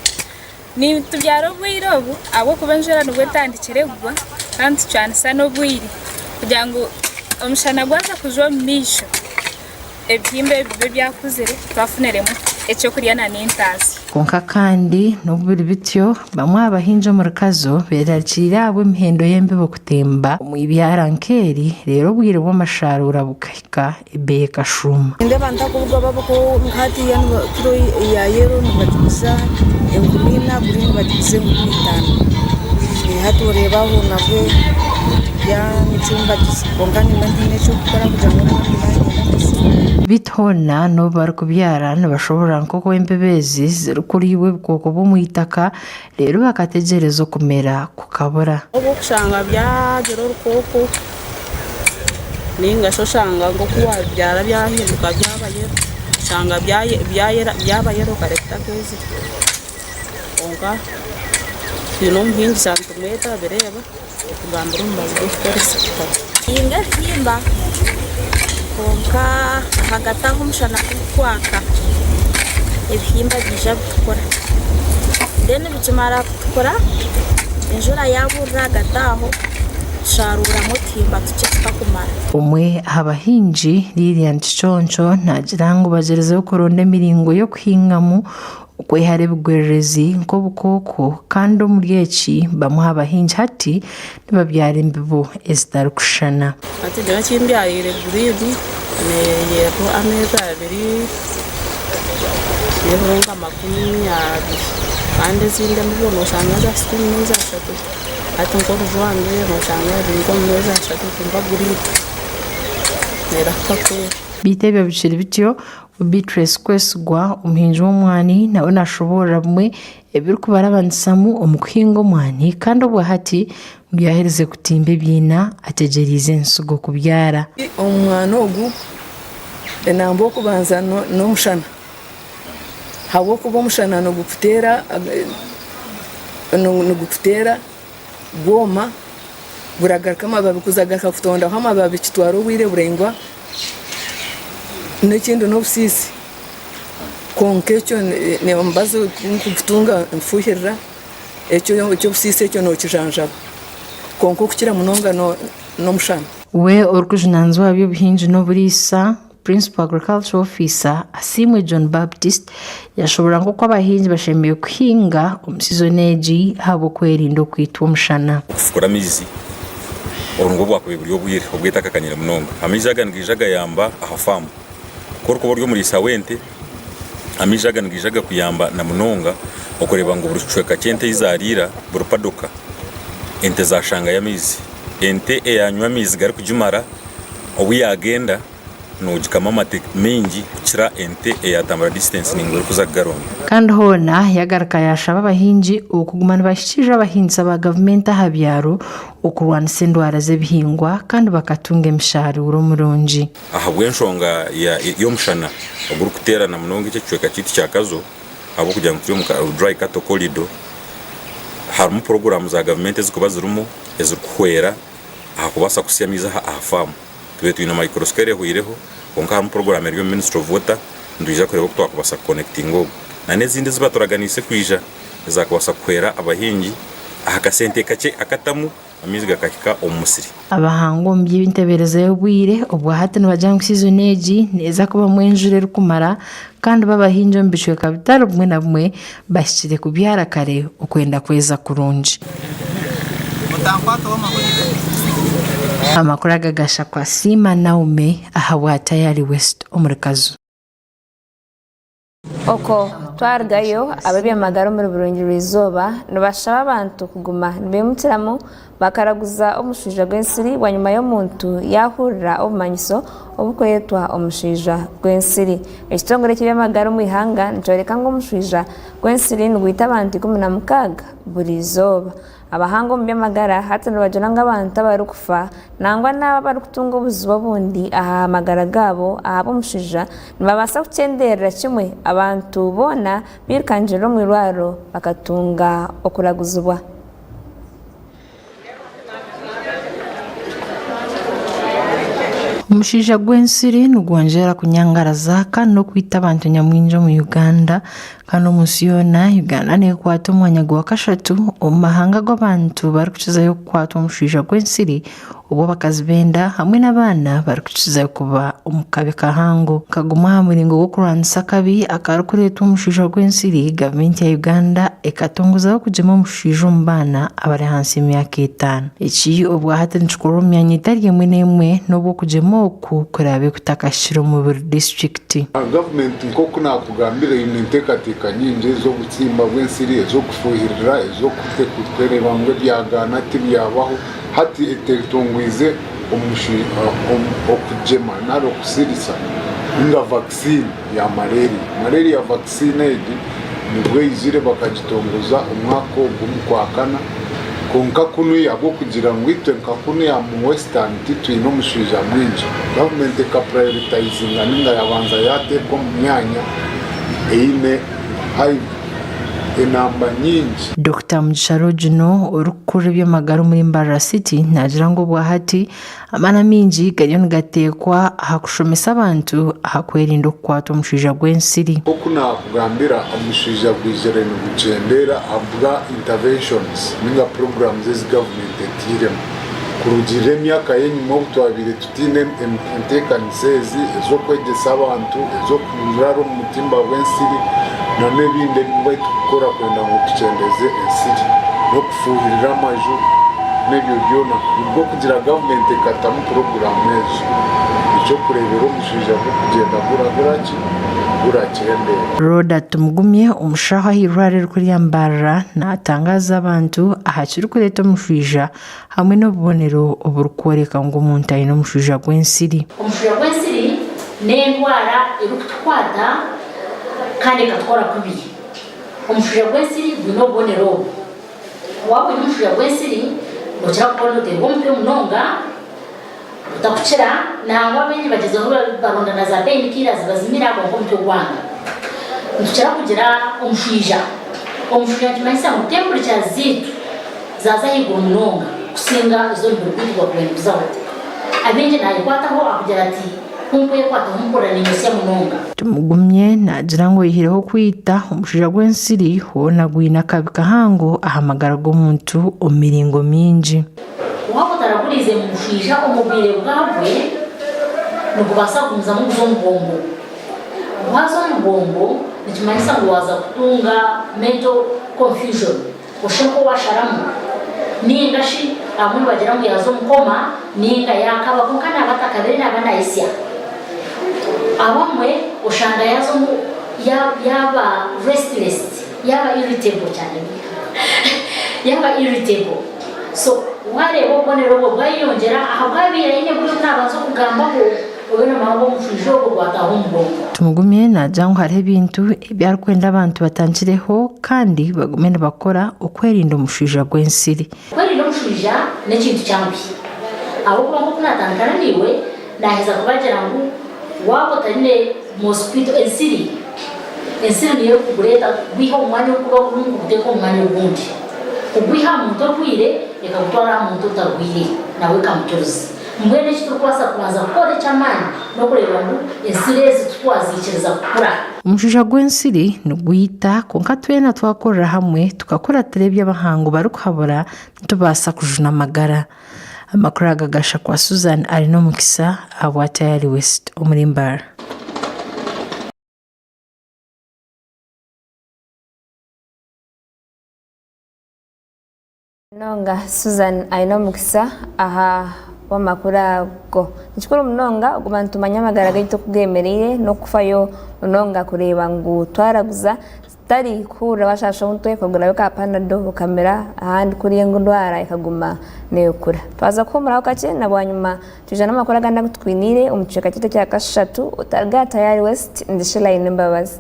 [SPEAKER 9] Nitubyara obwire obu ahabw'okuba enjura nibwo etandikire kugwa kandi tucwanisa n'obwire kugira ngu omushana gwaza kujwa omu maisho ebihimba ebi bibe byakuzire twafuniremu ekyokurya n'entaasya.
[SPEAKER 3] Kwonka kandi n'obu biri bityo, bamwe aha bahingi omuri Kazo beerarikiriire ahabw'emihendo y'embibo kutemba omu ibyara nk'eri reero obwire bw'amasharuura bukahika ebeeyi ekashuuma.
[SPEAKER 10] Nindeeba ntakubuga babu nka hatiiya kiro ya yero nibagiguza 4000 guriini nibagiguza 5000. Hati oreeba aho nabwe nikyo nibagiza kwonka nimba ntaine eky'okukora kugira ngu omwana nanyenda akasente.
[SPEAKER 3] Beitu hoona n'obu barikubyara nibashoboorora nk'oku embibo ezi zirikuriibwa ebikooko by'omu itaka reero bakategyereza okumera kukabura.
[SPEAKER 11] Obu okushanga byagira orukooko ninga shi oshanga nk'oku wabibyara byahinduka byaba yero, oshanga byaba yero kare bitakeezire. Kwonka twine omuhingisa nitumweta abireeba atugambira omubazi gw'okukoresa.
[SPEAKER 12] Ninga ebihimba kwonka ahagati aho omushana kugukwaka ebihimba biija bitukura then bikimara kutukura enjura yaburira ahagati aho tusharuramu otuhimba tukye tutakumara.
[SPEAKER 3] Omwe aha bahingi, Lilian Kiconco naagira ngu bagyerizeho kuronda emiringo y'okuhingamu Okwehara ebigwererezi nk'obukooko kandi omuri eki bamwe aha bahingi hati nibabyara embibo ezitarikushushana.
[SPEAKER 6] Hati nyowe eki mbyarire guriini neyerwa ameezi abiri n'ebiro nka 20 kandi ezindi embibo noshanga zahika omu meezi ashatu hati nk'orujwangye noshanga ruri nk'omu meezi ashatu kwonka guriini nerahuka kwera.
[SPEAKER 3] Beitu ebyo bikiri bityo, Beatrice Kwesigwa, omuhingi w'omwani nawe nashoboorora bimwe ebirikubarabanisamu omu kuhinga omwani kandi obwahati ngu yaaherize kutimba ebiina ategyereize ensigo kubyara.
[SPEAKER 13] Omwani ogu enamba okubanza n'omushana ahabw'okuba omushana nigukuteera gwoma guragaruka amababi kuzagaruka kutondaho amababi kitwara obwire buraingwa n'ekindi n'obusiisi kwonka ekyo omubazi kugutunga nikufuhirira ekyo eky'obusiisi ekyo nokijanjaba kwonka okukira munonga n'omushana.
[SPEAKER 3] We orikujunaanizibwa aha by'obuhingi n'oburiisa, Principal Agriculture Officer, Asiimwe John Baptist yashoboorora nk'oku abahingi bashemereire kuhinga omu sizoni egi ahabw'okwerinda okwitwa omushana.
[SPEAKER 14] Okufukura amaizi, obu nibwo bwakubaire buri obwire obw'eitaka kanyire munonga. Amaizi aga nigaija gayamba aha faamu. Ku orikuba ori omuriisa w'ente, amaizi aga nigaija gakuyamba na munonga okureeba ngu buri kicweka ky'ente ei zaariira, buri padoka, ente zaashangayo amaizi. Ente eyaanywa amaizi garikugimara, obu yaagenda noogikama amate maingi kukira ente eyaatambura distance naingwa erikuza kugaronda.
[SPEAKER 3] Kandi hoona yagaruka yaashaba abahingi okuguma nibahikiirira abahingisa ba gavumenti aha byaro okurwanisa endwara z'ebihingwa kandi bakatunga emisharuuro murungi.
[SPEAKER 14] Ahabw'enshonga y'omushana ogurikuteerana munonga eki ekicweka kyaitu kya Kazo, Ahabw'okugira ngu turi omu dry cattle corridor, harimu puroguraamu za gavumenti ezirikuba zirimu ezirikuhwera aha kubaasa kuhitsya amaizi aha faamu. Tubaire twine micro scale ehweireho kwonka harimu puroguraamu eri omu ministry of water nitwija kureeba oku twakubaasa kukonekitinga ogwo. Na n'ezindi ezi baturaganiise kwija ezaakubaasa kuhwera abahingi aha kasente kakye akatamu amaizi gakahika omu musiri.
[SPEAKER 3] Abahanga omu by'entebeereza y'obwire obwa hati nibagira ngu sizoni egi neeza kubamu enjura erikumara kandi bo abahingi omu bicweka bitari bimwe na bimwe bahikire kubyara kare okwenda kweza kurungi. Amakuru aga gashakwa Siima Naume ahabwa Tayari West omuri Kazo.
[SPEAKER 2] Okwo twarugayo, ab'eby'amagara omuri Burungyirwa-izooba nibashaba abantu kuguma nibeimukiramu bakaraguza omushaija gw'ensiri bwanyima y'omuntu yaahurira obumanyiso oburikureetwa omushaija gw'ensiri. Ekitongore ky'eby'amagara omu ihanga nikyoreka ngu omushaija gw'ensiri nigwita abantu 16 buri izooba. Abahanga omu by'amagara hati nibagira ngu abantu abarikufa nangwa n'abo abarikutunga obuzibu obundi aha magara gaabo ahabw'omushwija nibabaasa kukyenderera kimwe abantu boona bairukangirira omu irwariro bakatunga okuraguzibwa.
[SPEAKER 3] Omushaija gw'ensiri nigwongyera kunyangaraza kandi n'okwita abantu nyamwingi omu Uganda Kandi omu nsi yoona, Uganda neekwata omwanya gwa kashatu omu mahanga agu abantu barikukizayo kukwatwa omushwija gw'ensiri obu abakazi b'enda hamwe n'abaana barikukizayo kuba omu kabi kahango. Nka gumwe aha muringo gw'okurwanisa akabi akarikureetwa omushwija gw'ensiri, gavumenti ya Uganda ekatongozaho kugyema omushwija omu baana abari ahansi y'emyaka etaano. Eki obwahati nikikorwa omu myanya etari emwe n'emwe n'obu okugyema oku kuraabe kutakahikire omu buri disiturikiti.
[SPEAKER 15] Gavumenti nk'oku naakugambire eine enteekateeka nyingi ez'obutsimba bw'ensiri, ez'okufuuhirira, ez'okureeba ngu ebyagaana tibyabaho. Hati etungwize okugyema nari okusirisa ninga vaccine ya malaria. Malaria vaccine egi nibwo eizire bakagitongoza omwaka ogu omu Kwakana. Kwonka kunuya ahabw'okugira ngu itwe nka kunuya mu Western titwine omushwija mwingi, gavumenti eka prioritizinga ninga yabanza yateeka omu myanya eine high enamba nyingi.
[SPEAKER 3] Dokita Mugisha Rogino, orikukurira eby'amagara omuri Mbarara City naagira ngu obwahati Amaani amaingi gariyo nigateekwa aha kushomesa abantu aha kwerinda okukwatwa omushwija gw'ensiri.
[SPEAKER 15] Nk'oku naakugambira, omushwija gwizire nigukyendeera ahabwa interventions ninga programs ezi gavumenti etairemu. Kurugiirira emyaka y'enyima obu twabaire tutaine enteekanisa ezi ez'okwegyesa abantu, ez'okurara omu butimba bw'ensiri n'ebindi ebi barikukora kwenda ngu tukyendeeze ensiri n'okufuuhirira amaju n'ebyo byona. Nibwo kugira gavumenti ekatamu puroguraamu ezo, eky'okureebera omushaija gurikugyenda guragura ki? Gurakyendeera.
[SPEAKER 3] Rhoda Tumugumye, omushaho aha irwariro erikuru Mbarara naatangaaza abantu aha kirikureeta omushwija hamwe n'obubonero oburikworeka ngu omuntu aine omushwija gw'ensiri.
[SPEAKER 16] Omushwija gw'ensiri n'endwara erikutukwata kandi ekatukora kubi. Omushwija gw'ensiri gwine obubonero obu. Waaba oine omushwija gw'ensiri, nookira kuba nooteerwa omutwe munonga, otakukira, nangwa abaingi bagyezaho baronda na za pain killers bazimira kwonka omutwe gwanga. Nitukira kugira omushwija. Omushwija nikimanyisa ngu temperature zaitu zaaza ahaiguru munonga kusinga ez'omubiri gwaitu gwakubaire niguzaho. Abaingi naayekwataho akugira ati, Ku nkwekwataho mpurira niinyosya munonga.
[SPEAKER 3] Tumugumye naagira ngu oyihireho okwita omushaija gw'ensiri, hoona gwine akabi kahango aha magara g'omuntu omu miringo mingi.
[SPEAKER 16] Waaba otaraguriize mushwija omu bwire bwagwe, nigubaasa kugumizamu guze omu bwongo. Gwaza omu bwongo, nikimanyisa ngu waaza kutunga mental confusion. Oshushe nk'owasharamu ninga shi abamwe nibagira ngu yaaza omu koma ninga yaakaba kwonka naaba atakabire naaba naayitsya. Abamwe oshanga yaaza omu yaaba restless yaaba irritable kyane yaaba irritable so waareeba obubonero obwo bwayeyongyera aha bwabaire aine buri obu naabanza okugambaho. Obe noomanya ngu omushwija ogwo gwataaha omu bwongo.
[SPEAKER 3] Tumugumye naagira ngu hariho ebintu ebi arikwenda abantu batangireho kandi bagume nibakora okwerinda omushwija gw'ensiri.
[SPEAKER 16] Okwerinda omushwija n'ekintu kyanguhi ahabw'okuba nk'oku naatandikana naiwe naaheza kubagira ngu waaba otaine mosquito, ensiri, Ensiri niyo erikugureeta kugwiha omu mwanya ogu gurikuba gurimu kuguteeka omu mwanya ogundi. Kugwiha aha muntu orwaire ekagutwara aha muntu otarwaire nawe ekamuturiza. Mbwenu eki turikubaasa kubanza kukora eky'amaani n'okureeba ngu ensiri ezi titwaziikiriza kukura.
[SPEAKER 3] Omushusha gw'ensiri nigwita, kwonka twena twakorera hamwe tukakuratira ebi abahangu barikuhabura nitubaasa kujuna amagara. Amakuru aga gashakwa Susan Arinomukisa ahabwa Tayari West omuri Mbarara.
[SPEAKER 2] Munonga Susan Ainomukisa aha bw'amakuru ago. Nikikuru munonga okuguma nitumanya amagara gaitu oku gemereire n'okufayo munonga kureeba ngu twaraguza tutari kuhurira washaasha omutwe okagurayo ka panado okamira ahandi kuriya endwara ekaguma neekura. Twaza kuhuumuraho kakye na bwanyima twija n'amakuru agandi agu tukwiniire omu kicweka kyaitu ekya kashatu otariga aha Tayari West ndi Sheila Ainembabazi.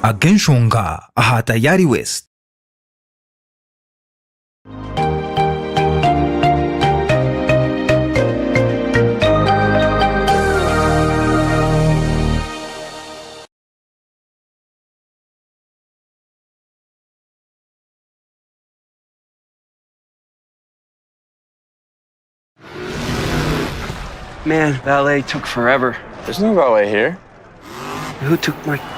[SPEAKER 1] Ag'enshonga aha Tayari West.
[SPEAKER 17] Man, valet took forever. There's no valet here. Who took my car?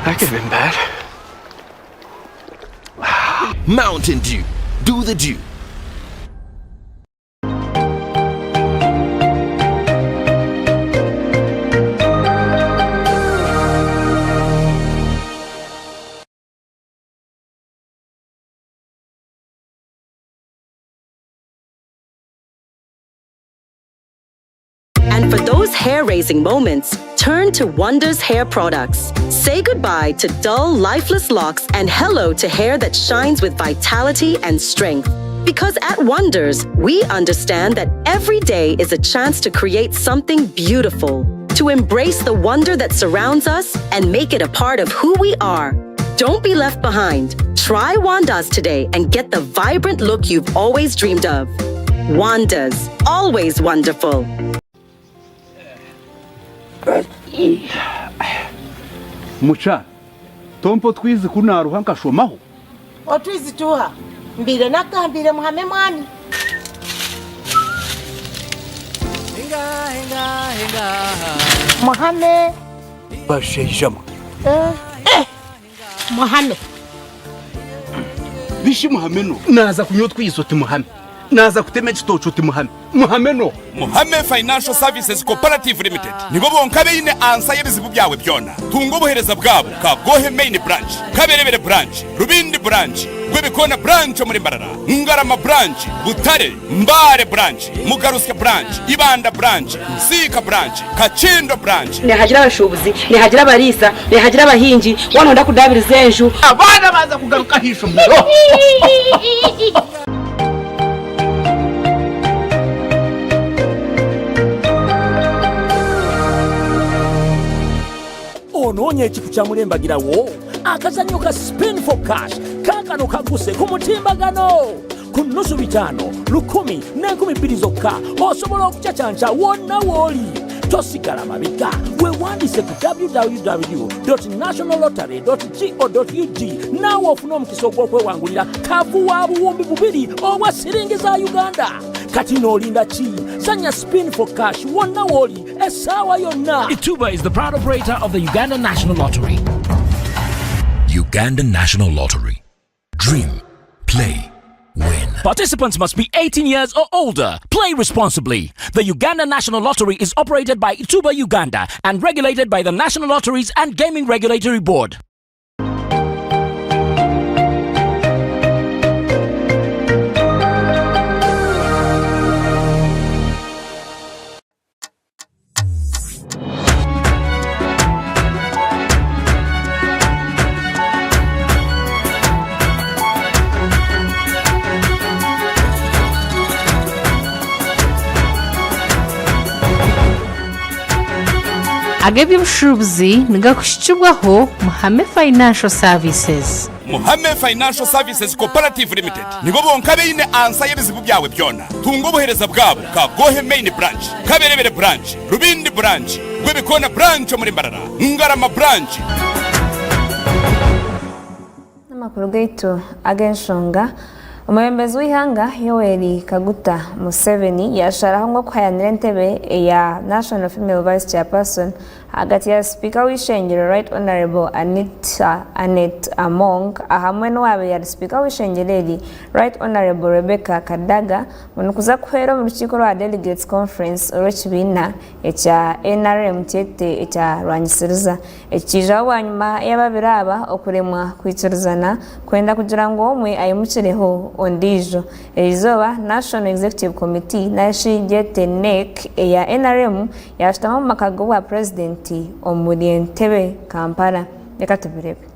[SPEAKER 17] That could have been bad.
[SPEAKER 27] Mountain Dew. Do the dew.
[SPEAKER 18] And for those hair raising moments, turn to Wonders Hair Products. Say goodbye to dull, lifeless locks and hello to hair that shines with vitality and strength. Because at Wonders, we understand that every day is a chance to create something beautiful, to embrace the wonder that surrounds us and make it a part of who we are. Don't be left behind. Try Wandas today and get the vibrant look you've always dreamed of. Wandas, always wonderful.
[SPEAKER 19] Mukyara, tompa otwizi ku naaruha nkashomaho?
[SPEAKER 20] Otwizi tuuha? Mbaire nakugambiire muhame mwami. Muhame.
[SPEAKER 19] Bashaija mwe.
[SPEAKER 20] Eh, muhame.
[SPEAKER 19] Bishi muhame no. Naaza kunywa otwizi oti muhame. Naaza kutema ekitookye oti muhame. Muhame no.
[SPEAKER 21] Muhame Financial Services Cooperative Limited nibo bonka abaine ansa y'ebizibu byawe byona. Tunga obuheereza bwabo Kagohe Main Branch, Kaberebere Branch, Rubindi Branch, Rwebikoona Branch omuri Mbarara, Ngarama Branch, Butare, Mbale Branch, Mugarusya Branch, Ibanda Branch, Nsiika Branch, Kakindo Branch.
[SPEAKER 22] Nihagira abashuubuzi, nihagira abariisa, nihagira abahingi, waaba nooyenda kudaabiriza enju.
[SPEAKER 19] Abaana baaza kugaruka aha ishomero.
[SPEAKER 23] Onoonya ekikukyamulo embagirawo? Akazannyo ka Spin for Cash kaakano kagguse ku mutimbagano ku nnusu bitaano, lukumi n'enkumi bbiri zokka osobola okucacanca wonna w'oli. Tosigala mabega, weewandiise ku www.nationallottery.go.ug naawe ofune omukisa ogw'okwewangulira kavu wa buwumbi bubiri obwa siringi za Uganda. Kati n'olinda ki? Zannya Spin for Cash wonna w'oli essaawa yonna.
[SPEAKER 24] Ituba is the proud operator of the Uganda National Lottery.
[SPEAKER 25] Uganda National Lottery. Dream, play, win.
[SPEAKER 24] Participants must be 18 years or older. Play responsibly. The Uganda National Lottery is operated by Ituba Uganda and regulated by the National Lotteries and Gaming Regulatory Board.
[SPEAKER 3] Ag'eby'obushuubuzi nigakuhikibwaho Muhame Financial Services.
[SPEAKER 21] Muhame Financial Services Cooperative Limited nibo bonka abaine ansa y'ebizibu byawe byona. Tunga obuheereza bwabo Kagohe Main Branch, Kaberebere Branch, Rubindi Branch, Rwebikoona Branch omuri Mbarara, Ngarama Branch.
[SPEAKER 2] N'amakuru gaitu ag'enshonga, Omwebembezi w'eihanga Yoweri Kaguta Museveni yasharaho ngu okuhayanira entebe eya National Female Vice Chairperson ahagati ya Sipiika w'eishengyero Right Honourable Anita Annet Among ahamwe n'owabaire ari Sipiika w'eishengyero eri Right Honourable Rebecca Kadaga ngu nikuza kuhwera omu rukiiko rwa Delegates Conference orw'ekibiina ekya NRM kyete ekya Rwanyisiriza. Eki kiijaho bwanyima y'ababiri aba okuremwa kwikirizana kwenda kugira ngu omwe aimukireho ondiijo. Eriizooba, National Executive Committee narishi gyete NEC eya nrm yaashutama omu maka g'obwa Purezidenti omuri Entebbe, Kampala. Reka tubireebe.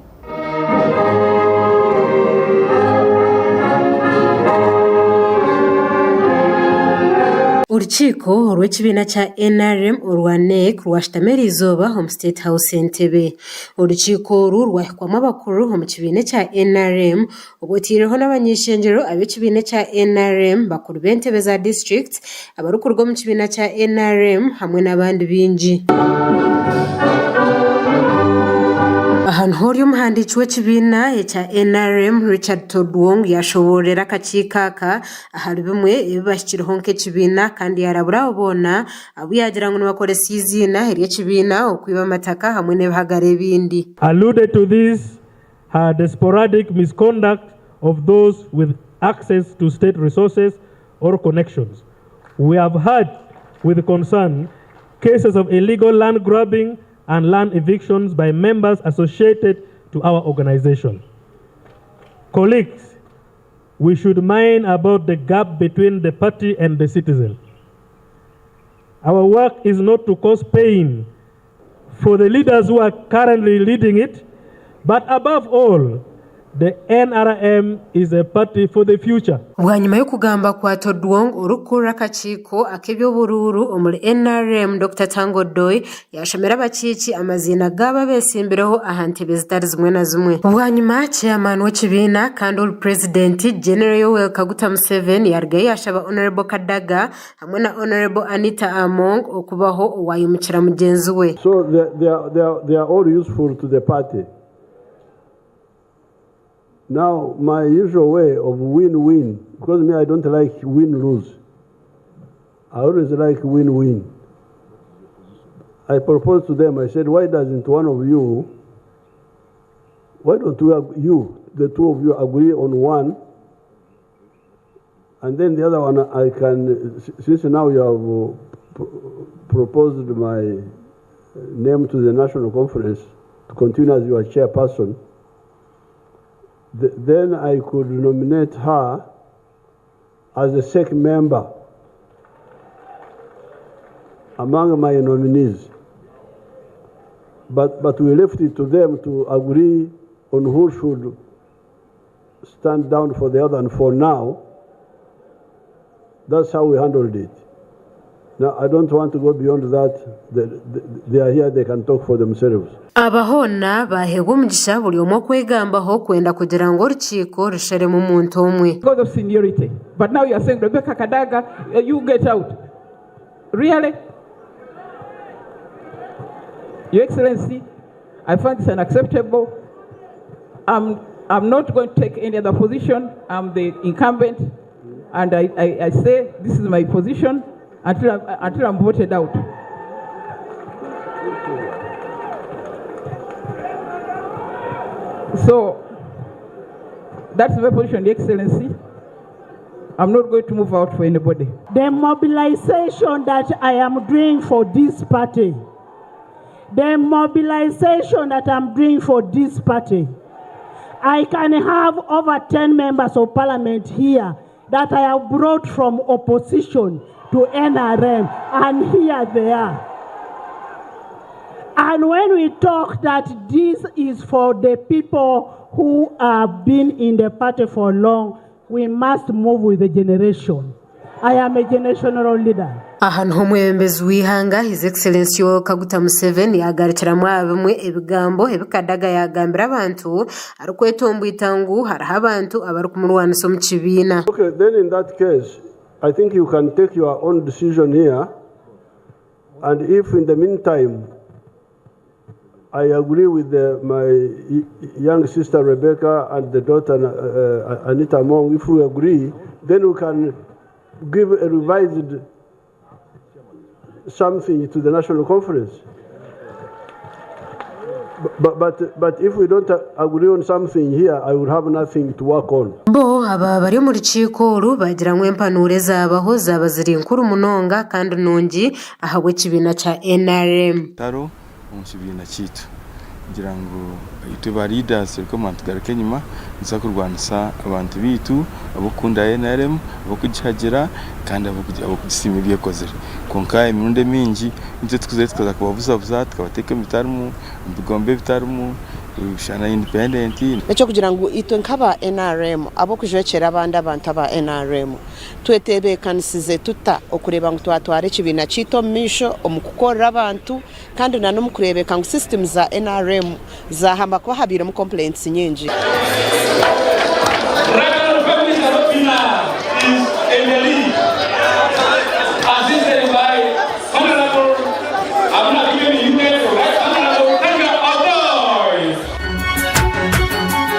[SPEAKER 4] Orukiiko orw'ekibiina kya NRM orwa NEC rwashutama eriizooba omu State House Entebbe. Orukiiko oru rwahikwamu abakuru omu kibiina ekya NRM obwo otaireho n'abany'ishengyero ab'ekibiina ekya NRM, bakuru b'entebe za disiturikiti, abarikuruga omu kibiina kya NRM hamwe n'abandi baingi. Aha niho ori omuhandiiki w'ekibiina ekya NRM Richard Todwong yashoboororera akakiiko aka ahari bimwe ebi bahikireho nk'ekibiina kandi yarabura abo boona abu yaagira ngu nibakoresa eiziina ery'ekibiina okwiba amataka hamwe n'ebihagaro ebindi.
[SPEAKER 5] Alluded to this are the sporadic misconduct of those with access to state resources or connections. We have heard with concern cases of illegal land grabbing and land evictions by members associated to our organization. Colleagues, we should mind about the gap between the party and the citizen. Our work is not to cause pain for the leaders who are currently leading it, but above all, the NRM is a party for the future.
[SPEAKER 4] Bwanyima y'okugamba kwa Todwong, orikukurira akakiiko ak'eby'oburuuru omuri NRM, Dokita Tanga Odoi yaashomera abakiiki amaziina gaabo abeetsimbireho aha ntebe zitari zimwe na zimwe. Bwanyima, Chairman w'ekibiina kandi ori Purezidenti, General Yoweri Kaguta Museveni yaarugayo yaashaba Hon. Kadaga hamwe na Hon. Anita Among okubaho owaayimukira mugyenzi we.
[SPEAKER 7] So they, they, are, they, are, they are all useful to the party. Now, my usual way of win-win, because me, I don't like win-lose. I always like win-win. I proposed to them, I said, why doesn't one of you, why don't we, you, the two of you, agree on one, and then the other one, I can, since now you have proposed my name to the national conference to continue as your chairperson, then I could nominate her as a SEC member among my nominees. But, but we left it to them to agree on who should stand down for the other. And for now, that's how we handled it. Now, I don't want to go beyond that. They, they, they are here, they can talk for themselves.
[SPEAKER 4] Aba hoona baaheebwa omugisha buri omwe okwegambaho kwenda kugira ngu orukiiko rusharemu omuntu omwe.
[SPEAKER 8] Because of seniority. But now you are saying, Rebecca Kadaga, you get out. Really? Your Excellency, I find this unacceptable. I'm, I'm not going to take any other position. I'm the incumbent, and I, I, I say this is my position until I'm, until I'm voted out. So that's my position, Your Excellency. I'm not going to move out for anybody.
[SPEAKER 20] The mobilization that I am doing for this party, the mobilization that I'm doing for this party, I can have over 10 members of parliament here that I have brought from opposition to NRM, and here they are. And when we talk that this is for the people who have been in the party for long, we must move with the generation. I am a generational leader.
[SPEAKER 4] Aha niho omwebembezi w'eihanga His Excellency Yoweri Kaguta Museveni yaagarukiramu aha bimwe ebigambo ebi Kadaga yaagambira abantu arikwetomboita ngu hariho abantu abarikumurwanisa omu kibiina.
[SPEAKER 7] Okay, then in that case, I think you can take your own decision here, and if in the meantime I agree with the, my young sister Rebecca and the daughter Anita Among, if we agree, then we can give a revised something to the national conference. But if we don't agree on something here, I will have nothing to work on.
[SPEAKER 4] Bo aba bari omu rukiiko oru baagira ngu empanuro ezaabaho zaaba ziri nkuru munonga kandi nungi ahabw'ekibiina kya NRM.
[SPEAKER 6] Taro omu kibiina kyaitu kugira ngu itwe ba leaders tureke tugaruke enyima nituza kurwanisa abantu baitu ab'okukunda NRM, ab'okugihagira kandi ab'okugisiima ebi ekozire. Kwonka emirundi emingi nitwe tukuzayo tukaza kubabuzabuza tukabateeka omu bitarimu, omu bigombe ebitarimu, kushana independent.
[SPEAKER 9] N'eky'okugira ngu itwe nk'aba NRM ab'okujwekyera abandi abantu aba NRM twetebeekanisize tuta okureeba ngu twatwara ekibiina kyaitu omu maisho omu kukorera abantu kandi na n'omu kureebeka ngu sisitimu za NRM zaahamba kuba habairemu complaints nyingi.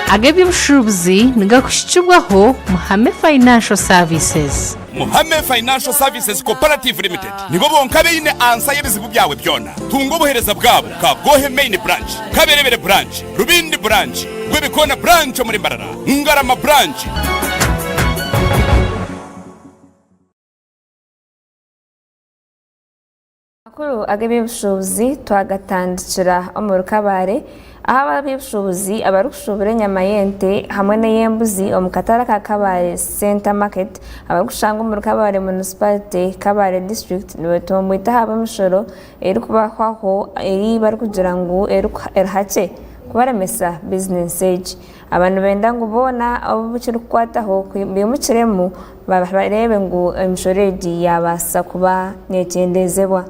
[SPEAKER 3] Ag'eby'obushuubuzi nigakuhikibwaho Muhame Financial Services.
[SPEAKER 21] Muhame Financial Services Cooperative Limited nibo bonka abaine ansa y'ebizibu byawe byona. Tunga obuheereza bwabo Kagohe Main Branch, Kaberebere Branch, Rubindi Branch, Rwebikoona Branch omuri Mbarara, Ngarama Branch.
[SPEAKER 2] Amakuru ag'eby'obushuubuzi twagatandikira omuri Kabale ahu ab'eby'obushuubuzi abarikushuubura enyama y'ente hamwe n'ey'embuzi omu katare aka Kabale Center Market abarikushangwa omuri Kabale Municipality, Kabale District nibetomboita ahabw'emishoro erikubahwaho ei barikugira ngu erihakye kubaremesa bizinesi egi. Aba nibenda ngu boona abu kirikukwataho baimukiremu bareebe ngu emishoro egi yaabaasa kuba neekyendeezebwa.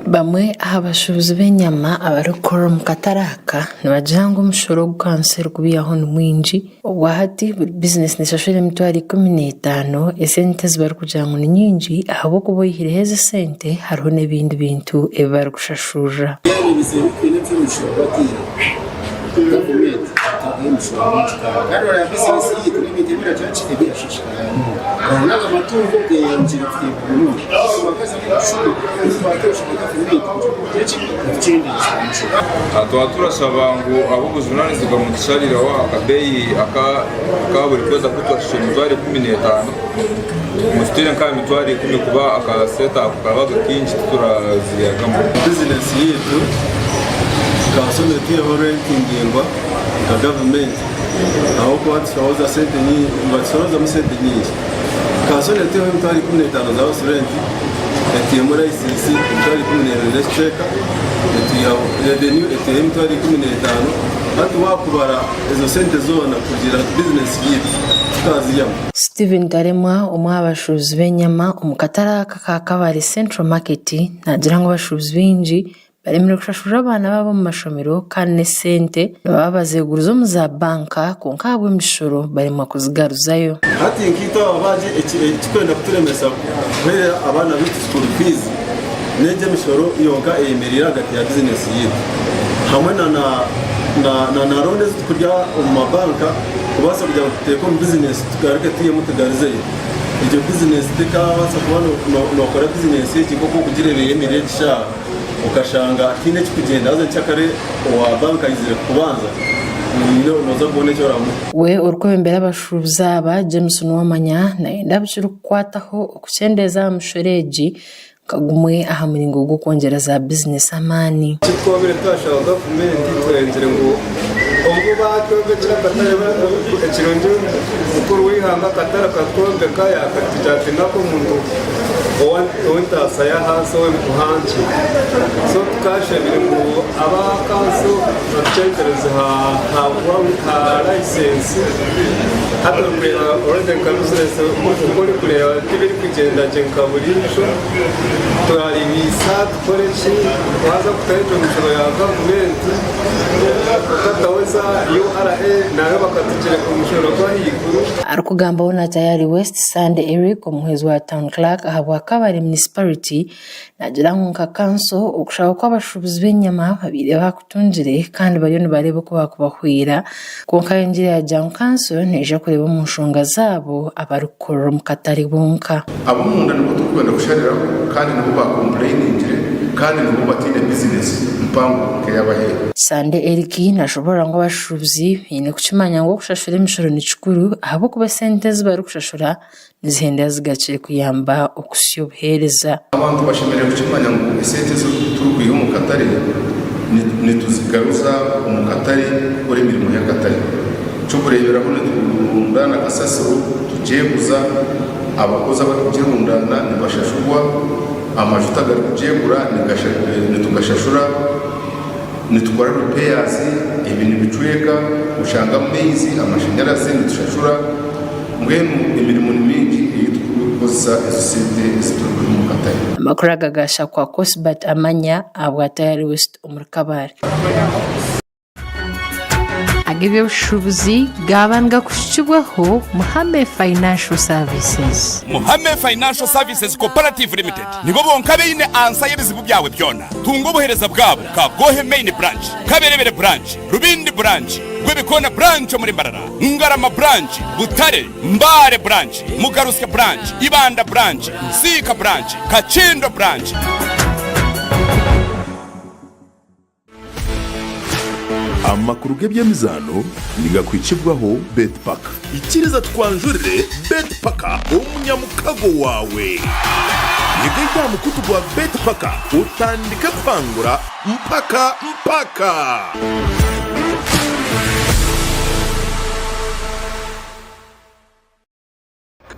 [SPEAKER 3] Bamwe aha bashuubuzi b'enyama abarikukorera omu katare aka nibagira ngu omushoro ogu kanso erikubihaho ni mwingi. Obwahati buri bizinesi neshashura emitwaro 15, esente ezi barikugira ngu ni nyingi ahabw'okuba oyihireho ezi esente hariho n'ebindi bintu ebi barikushashurira.
[SPEAKER 10] Twaba turashaba ngu ab'obujunanizibwa mutusharireho akabeeyi aka buri kwezi aku twashashura emitwaro 15 mututeere nk'aha mitwaro 10 kuba akasente ako karaba kaingi tituraziyagamu.
[SPEAKER 11] Bizinesi yaitu kanso etwiheho renti ndaingwa nka gavumenti ahabw'okuba nibatushorozamu sente nyingi. Kanso etwiheho emitwaro 15 za house rent, etwihemu layisinsi emitwaro 12 n'ekicweka, etwihaho revenue etwihaho emitwaro 15, hati waakubara ezo sente zoona kugira bizinesi yaitu tukaziryamu.
[SPEAKER 3] Steven Taremwa omwe aha bashuubuzi b'enyama omu katare aka aka Kabale Central Market naagira ngu abashuubuzi baingi Baremire kushashurira abaana baabo omu mashomero kandi n'esente nibaba bazeeguriza omu za banka kwonka ahabw'emishoro baremwa kuzigaruzayo.
[SPEAKER 11] Hati nkaitwe ababaagi ekirikwenda kuturemesa kuheerera abaana baitu school fees n'egyo emishoro yonka eyemereire ahagati ya bizinesi yaitu hamwe na na loan ezi turikurya omu mabanka kubaasa kugira ngu tuteeke omu bizinesi tugaruke twihemu tugarizeyo. Egyo bizinesi tekabaasa kuba nookora bizinesi egi nk'oku orikugireeba eyemereire egi shaaha. Okashanga tihaine ekirikugyenda haza nkyakare owa banka aizire kukubanza nooza kubona eki oramuha.
[SPEAKER 3] We orikwebembera abashuubuzi aba, James Nuwamanya nayenda abu kirikukwataho okukyendeeza aha mishoro egi nka gumwe aha muringo gw'okwongyera za bizinesi amaani.
[SPEAKER 12] Eki twabire twashaba gavumenti twenzire ngu obu batwombekire akatare ekirungi mukuru w'eihanga akatare akatwombeka yakatugira ati nako omuntu Ow'entaasa y'ahansi ow'emikuha nkye. So tukashabire ngu aba kanso batucwekyereze aha layisensi. Hati orikureeba already nka bizinesi oku orikureeba tibirikugyenda gye nka buriijo. Twaribiisa tukore ki, waaza kutaho egyo mishoro ya gavumenti okataho eza URA nayo bakatugyereka omushoro gw'ahaiguru.
[SPEAKER 3] Arikugambaho na Tayari West, Sunday Eric, omuhwezi wa Town Clerk ahabwa Kabale Munisiparite naagira ngu nka kanso okushaba kw'abashuubuzi b'enyama babaire bakutungire kandi bariyo nibareeba oku baakubahwera kwonka ayongyire yaagira ngu kanso neija kureeba omu nshonga zaabo abarikukorera omu katare bonka.
[SPEAKER 27] Ab'omunda nibo turikwenda kushariraho kandi nibo baakompureyiningyire kandi nibo bataine bizinesi mpango nk'ey'abaheeru.
[SPEAKER 3] Sande Eric nashoboorora ngu abashuubuzi baine kukimanya ngu okushashura emishoro ni kikuru ahabw'okuba esente ezi barikushashura nizihendera zigakire kuyamba okusya obuheereza.
[SPEAKER 27] Abantu bashemereire kukimanya ngu esente ezi turikwiha omu katare nituzigaruza omu katare kukora emirimo y'akatare. Eky'okureeberaho niturundaana kasasiro tugyeguza, abakozi abarikugirundaana nibashashurwa, amajuta agarikugyegura nitugashashura. Nitukora repairs, ebi nibicweka, oshanga amaizi, amashanyarazi nitushashura, mbwenu emirimo ni mingi ei turikukozesa ezo sente ezi turikwiha omu katare.
[SPEAKER 3] Amakuru aga gashakwa Cosbert Amanya ahabwa Tayari West omuri Kabale.
[SPEAKER 1] Ag'eby'obushuubuzi gaaba nigakuhikibwaho Muhame Financial Services.
[SPEAKER 21] Muhame Financial Services Cooperative Limited nibo bonka abaine ansa y'ebizibu byawe byona. Tunga obuheereza bwabo Kagohe Main Branch, Kaberebere Branch, Rubindi Branch, Rwebikoona Branch omuri Mbarara, Ngarama Branch, Butare, Mbale Branch, Mugarusya Branch, Ibanda Branch, Nsiika Branch, Kakindo Branch.
[SPEAKER 27] Amakuru g'eby'emizaano nigakuhikibwaho Betpark. Ikiriza tukwanjurire Betpark omunyamukago waawe. Yegaita aha mukutu gwa Betpark otandike kuhangura mpaka mpaka.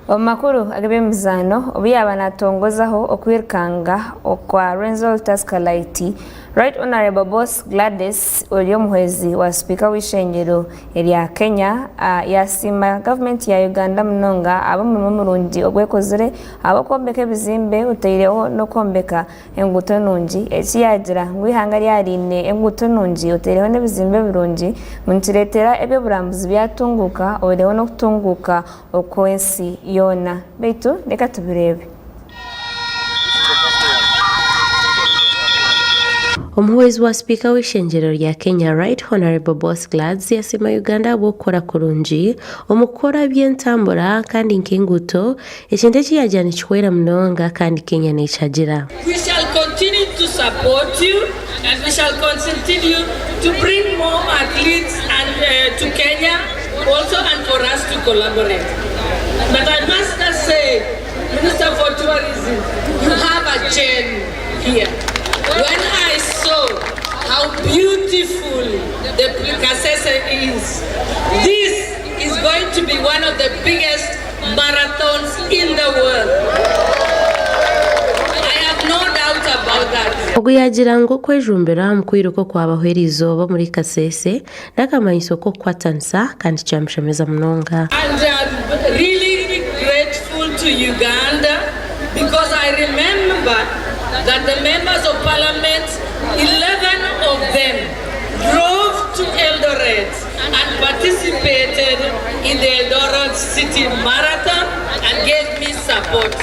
[SPEAKER 2] Omu makuru ag'eby'emizaano, obu yaaba naatongozaho okwirukanga okwa Rwenzori Tusker Lite, Right Honourable Boss Gladys ori omuhwezi wa sipiika w'eishengyero erya Kenya yaasiima gavumenti ya Uganda munonga ahabw'omurimo murungi ogu ekozire ahabw'okwombeka ebizimbe otaireho n'okwombeka enguuto nungi. Eki yaagira ngu eihanga ryariine enguuto nungi otaireho n'ebizimbe birungi ngu nikireetera eby'oburambuzi byatunguuka oihireho n'okutunguuka okw'ensi yoona. Beitu reka tubireebe.
[SPEAKER 13] Omuhwezi wa sipiika w'eishengyero rya Kenya Right Honourable Boss Gladys yasiima Uganda ahabw'okukora kurungi omu kukora eby'entambura kandi nk'enguuto, ekintu eki yaagira nikihwera munonga kandi Kenya neekyagira.
[SPEAKER 14] We shall continue to support you and we shall continue to bring more athletes and to Kenya also and for us to collaborate. But I must just say, Minister for Tourism, you have a gem here. When I saw how beautiful the Kasese is, this is going to be one of the biggest marathons in the world. I have no doubt about that.
[SPEAKER 13] Ogu yaagira ngu okwejumbira omu kwiruka okwabaho eriizooba omuri Kasese n'akamanyiso k'okukwatanisa kandi kyamushemeza munonga.
[SPEAKER 14] And I'm really grateful to Uganda because I remember that the members of parliament, 11 of them, drove to Eldoret and participated in the Eldoret City Marathon and gave me support.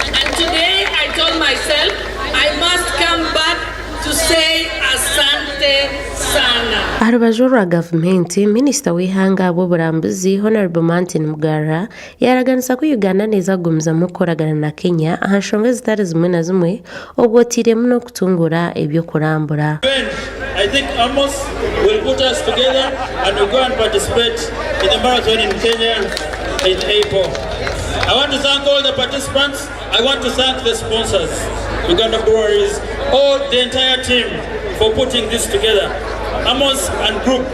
[SPEAKER 14] And today I told myself I must come back to say asante sana.
[SPEAKER 13] Aha rubaju orwa gavumenti, minisita w'eihanga ahabw'oburambuzi, Hon. Martin Mugarra yaaraganisa ku Uganda neeza kugumizamu kukoragana na Kenya aha nshonga ezitari zimwe na zimwe obwo oteiremu n'okutunguura eby'okurambura.
[SPEAKER 15] I think Amos will put us together and we go and participate in the marathon in Kenya in April. I want to thank all the participants. I want to thank the sponsors, Uganda Breweries, all the entire team for putting this together. Amos and group,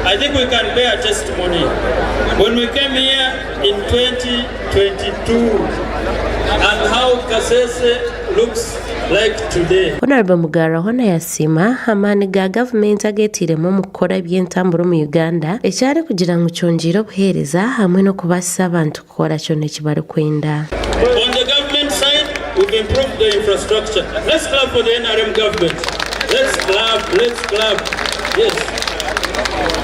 [SPEAKER 15] I think we can bear testimony. When we came here in 2022 and how Kasese looks like today.
[SPEAKER 13] Honourable Mugarra hoona yasiima amaani ga gavumenti ageteiremu omu kukora eby'entambura omu Uganda eki arikugira ngu kyongyeire obuheereza hamwe n'okubaasisa abantu kukora kyona eki barikwenda.
[SPEAKER 15] On the government side, we've improved the infrastructure. Let's clap for the NRM government. Let's clap, let's clap. Yes.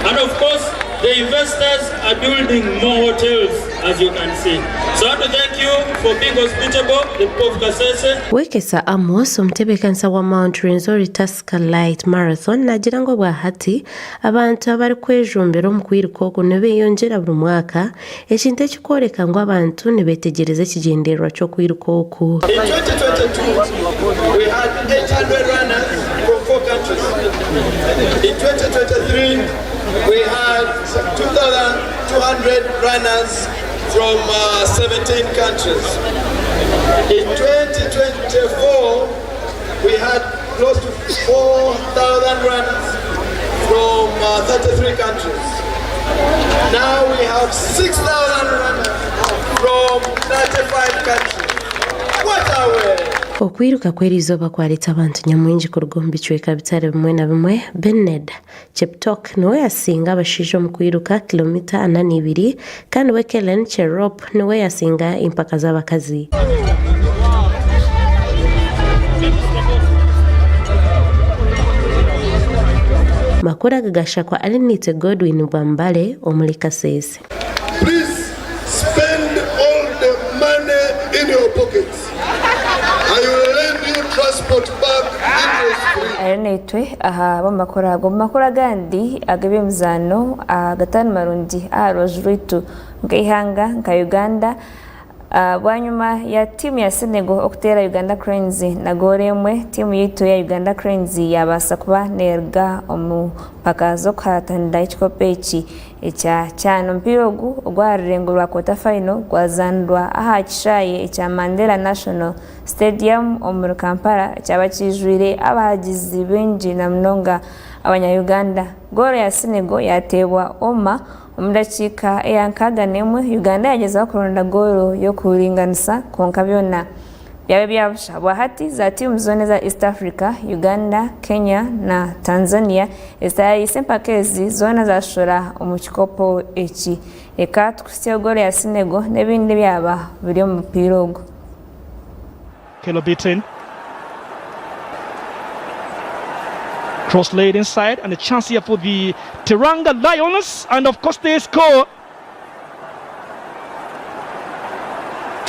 [SPEAKER 15] And of course, the investors are building more hotels, as you can see. So I want to thank you for being hospitable, the people of Kasese.
[SPEAKER 13] Wekesa Amos, omutebeekanisa wa Mount Rwenzori Tusker Lite Marathon naagira ngu obwahati abantu abarikwejumbira omu kwiruka oku nibeyongyera buri mwaka Ekintu ekirikworeka ngu abantu nibeetegyereza ekigyendererwa ky'okwiruka oku.
[SPEAKER 16] In 2022, we had 800 runners from four countries. In 2023, we had 2,200 runners from 17 countries. In 2024, we had close to 4,000 runners from 33 countries. Now we have 6,000 runners from 35 countries. What a way!
[SPEAKER 13] Okwiruka kw'eriizooba kwareeta abantu nyamwingi kuruga omu bicweka bitari bimwe na bimwe. Benard Cheptoek niwe yasinga abashaija omu kwiruka kilomita 42 kandi we Kellen Cherop niwe yasinga empaka z'abakazi. Makuru aga gashakwa Arinitwe Godwin Bwambale omuri Kasese.
[SPEAKER 27] Please spend all the money in your pockets. I will lend you transport back interest free.
[SPEAKER 2] Ari naitwe aha b'omu makuru ago. Omu makuru agandi ag'eby'emizaano agatari marungi aha rubaju rwaitu nk'eihanga nka Uganda, Bwanyima ya tiimu ya Senegal okuteera Uganda Cranes na goolo emwe, tiimu yaitu eya Uganda Cranes yabaasa kuba neruga omu mpaka z'okuhatanira ekikopo eki ekya CHAN. Omupiira ogu ogw'aha rurengo rwa quarter final gwazaanirwa aha kishaayi ekya Mandela National Stadium omuri Kampala kyaba kiijwire abahagizi baingi na munonga abanya Uganda. Goolo ya Senegal yateebwa Omar Omu dakiika eya 61, Uganda yagyezaho kuronda goolo y'okuringanisa kwonka byona byaba ebya busha. Bwahati, za tiimu zoona eza East Africa, Uganda, Kenya na Tanzania ezitaayayiise empaka ezi zoona zashora omu kikopo eki. Reka tukuhitsyeho goolo ya Senegal n'ebindi ebyaba biri omu mupiira ogu.
[SPEAKER 17] Kello beaten. Cross laid inside and a chance here for the Teranga Lions and of course they score.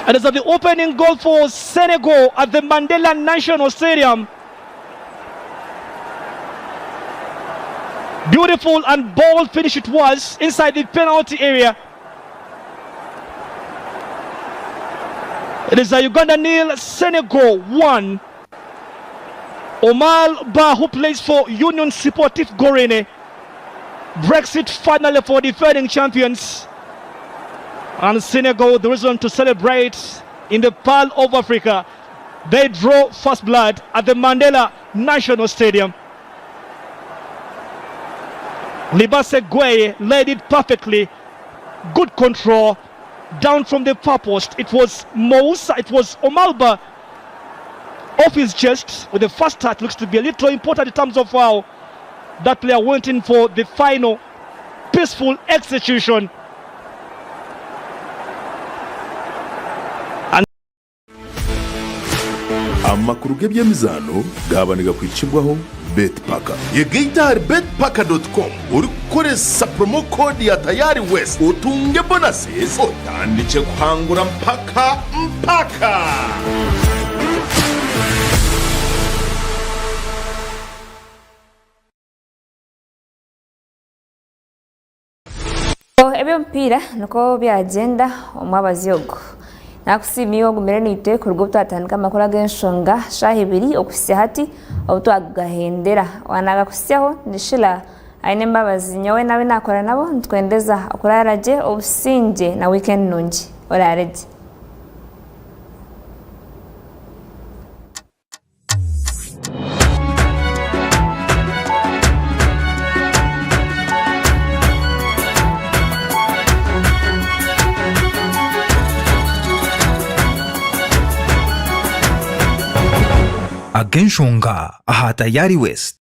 [SPEAKER 17] And it's the opening goal for Senegal at the Mandela National Stadium. Beautiful and bold finish it was inside the penalty area. It is a Uganda nil, Senegal 1. Omar Ba, who plays for Union Sportif Gorene, breaks it finally for defending champions. And Senegal, the reason to celebrate in the Pearl of Africa. They draw first blood at the Mandela National Stadium. Libase Gueye led it perfectly. Good control down from the far post. It was Moussa, it was Omalba off his chest with the first touch. Looks to be a little important in terms of how that player went in for the final peaceful execution. And
[SPEAKER 27] Amakuru g'eby'emizaano gaaba nigakuhikibwaho Betpaka. Yegaita ahari betpaka.com orikukoresa promo code ya Tayari West otunge bonuses otandikye kuhangura mpaka mpaka!
[SPEAKER 2] Eby'omupiira nikwo byagyenda omwabazyo ogu. Nakusiima iwe ogumire naitwe kuruga obu twatandika amakuru ag'enshonga shaaha ibiri okuhitsya hati obu twagahendera. Owaanagakuhitsyaho ni Sheilah Ainembabazi. Nyowe n'abu naakora nabo nitwendeza okuraara gye, obusingye na wiikendi nungi. Oraare gye.
[SPEAKER 18] Ag'enshonga aha Tayari West.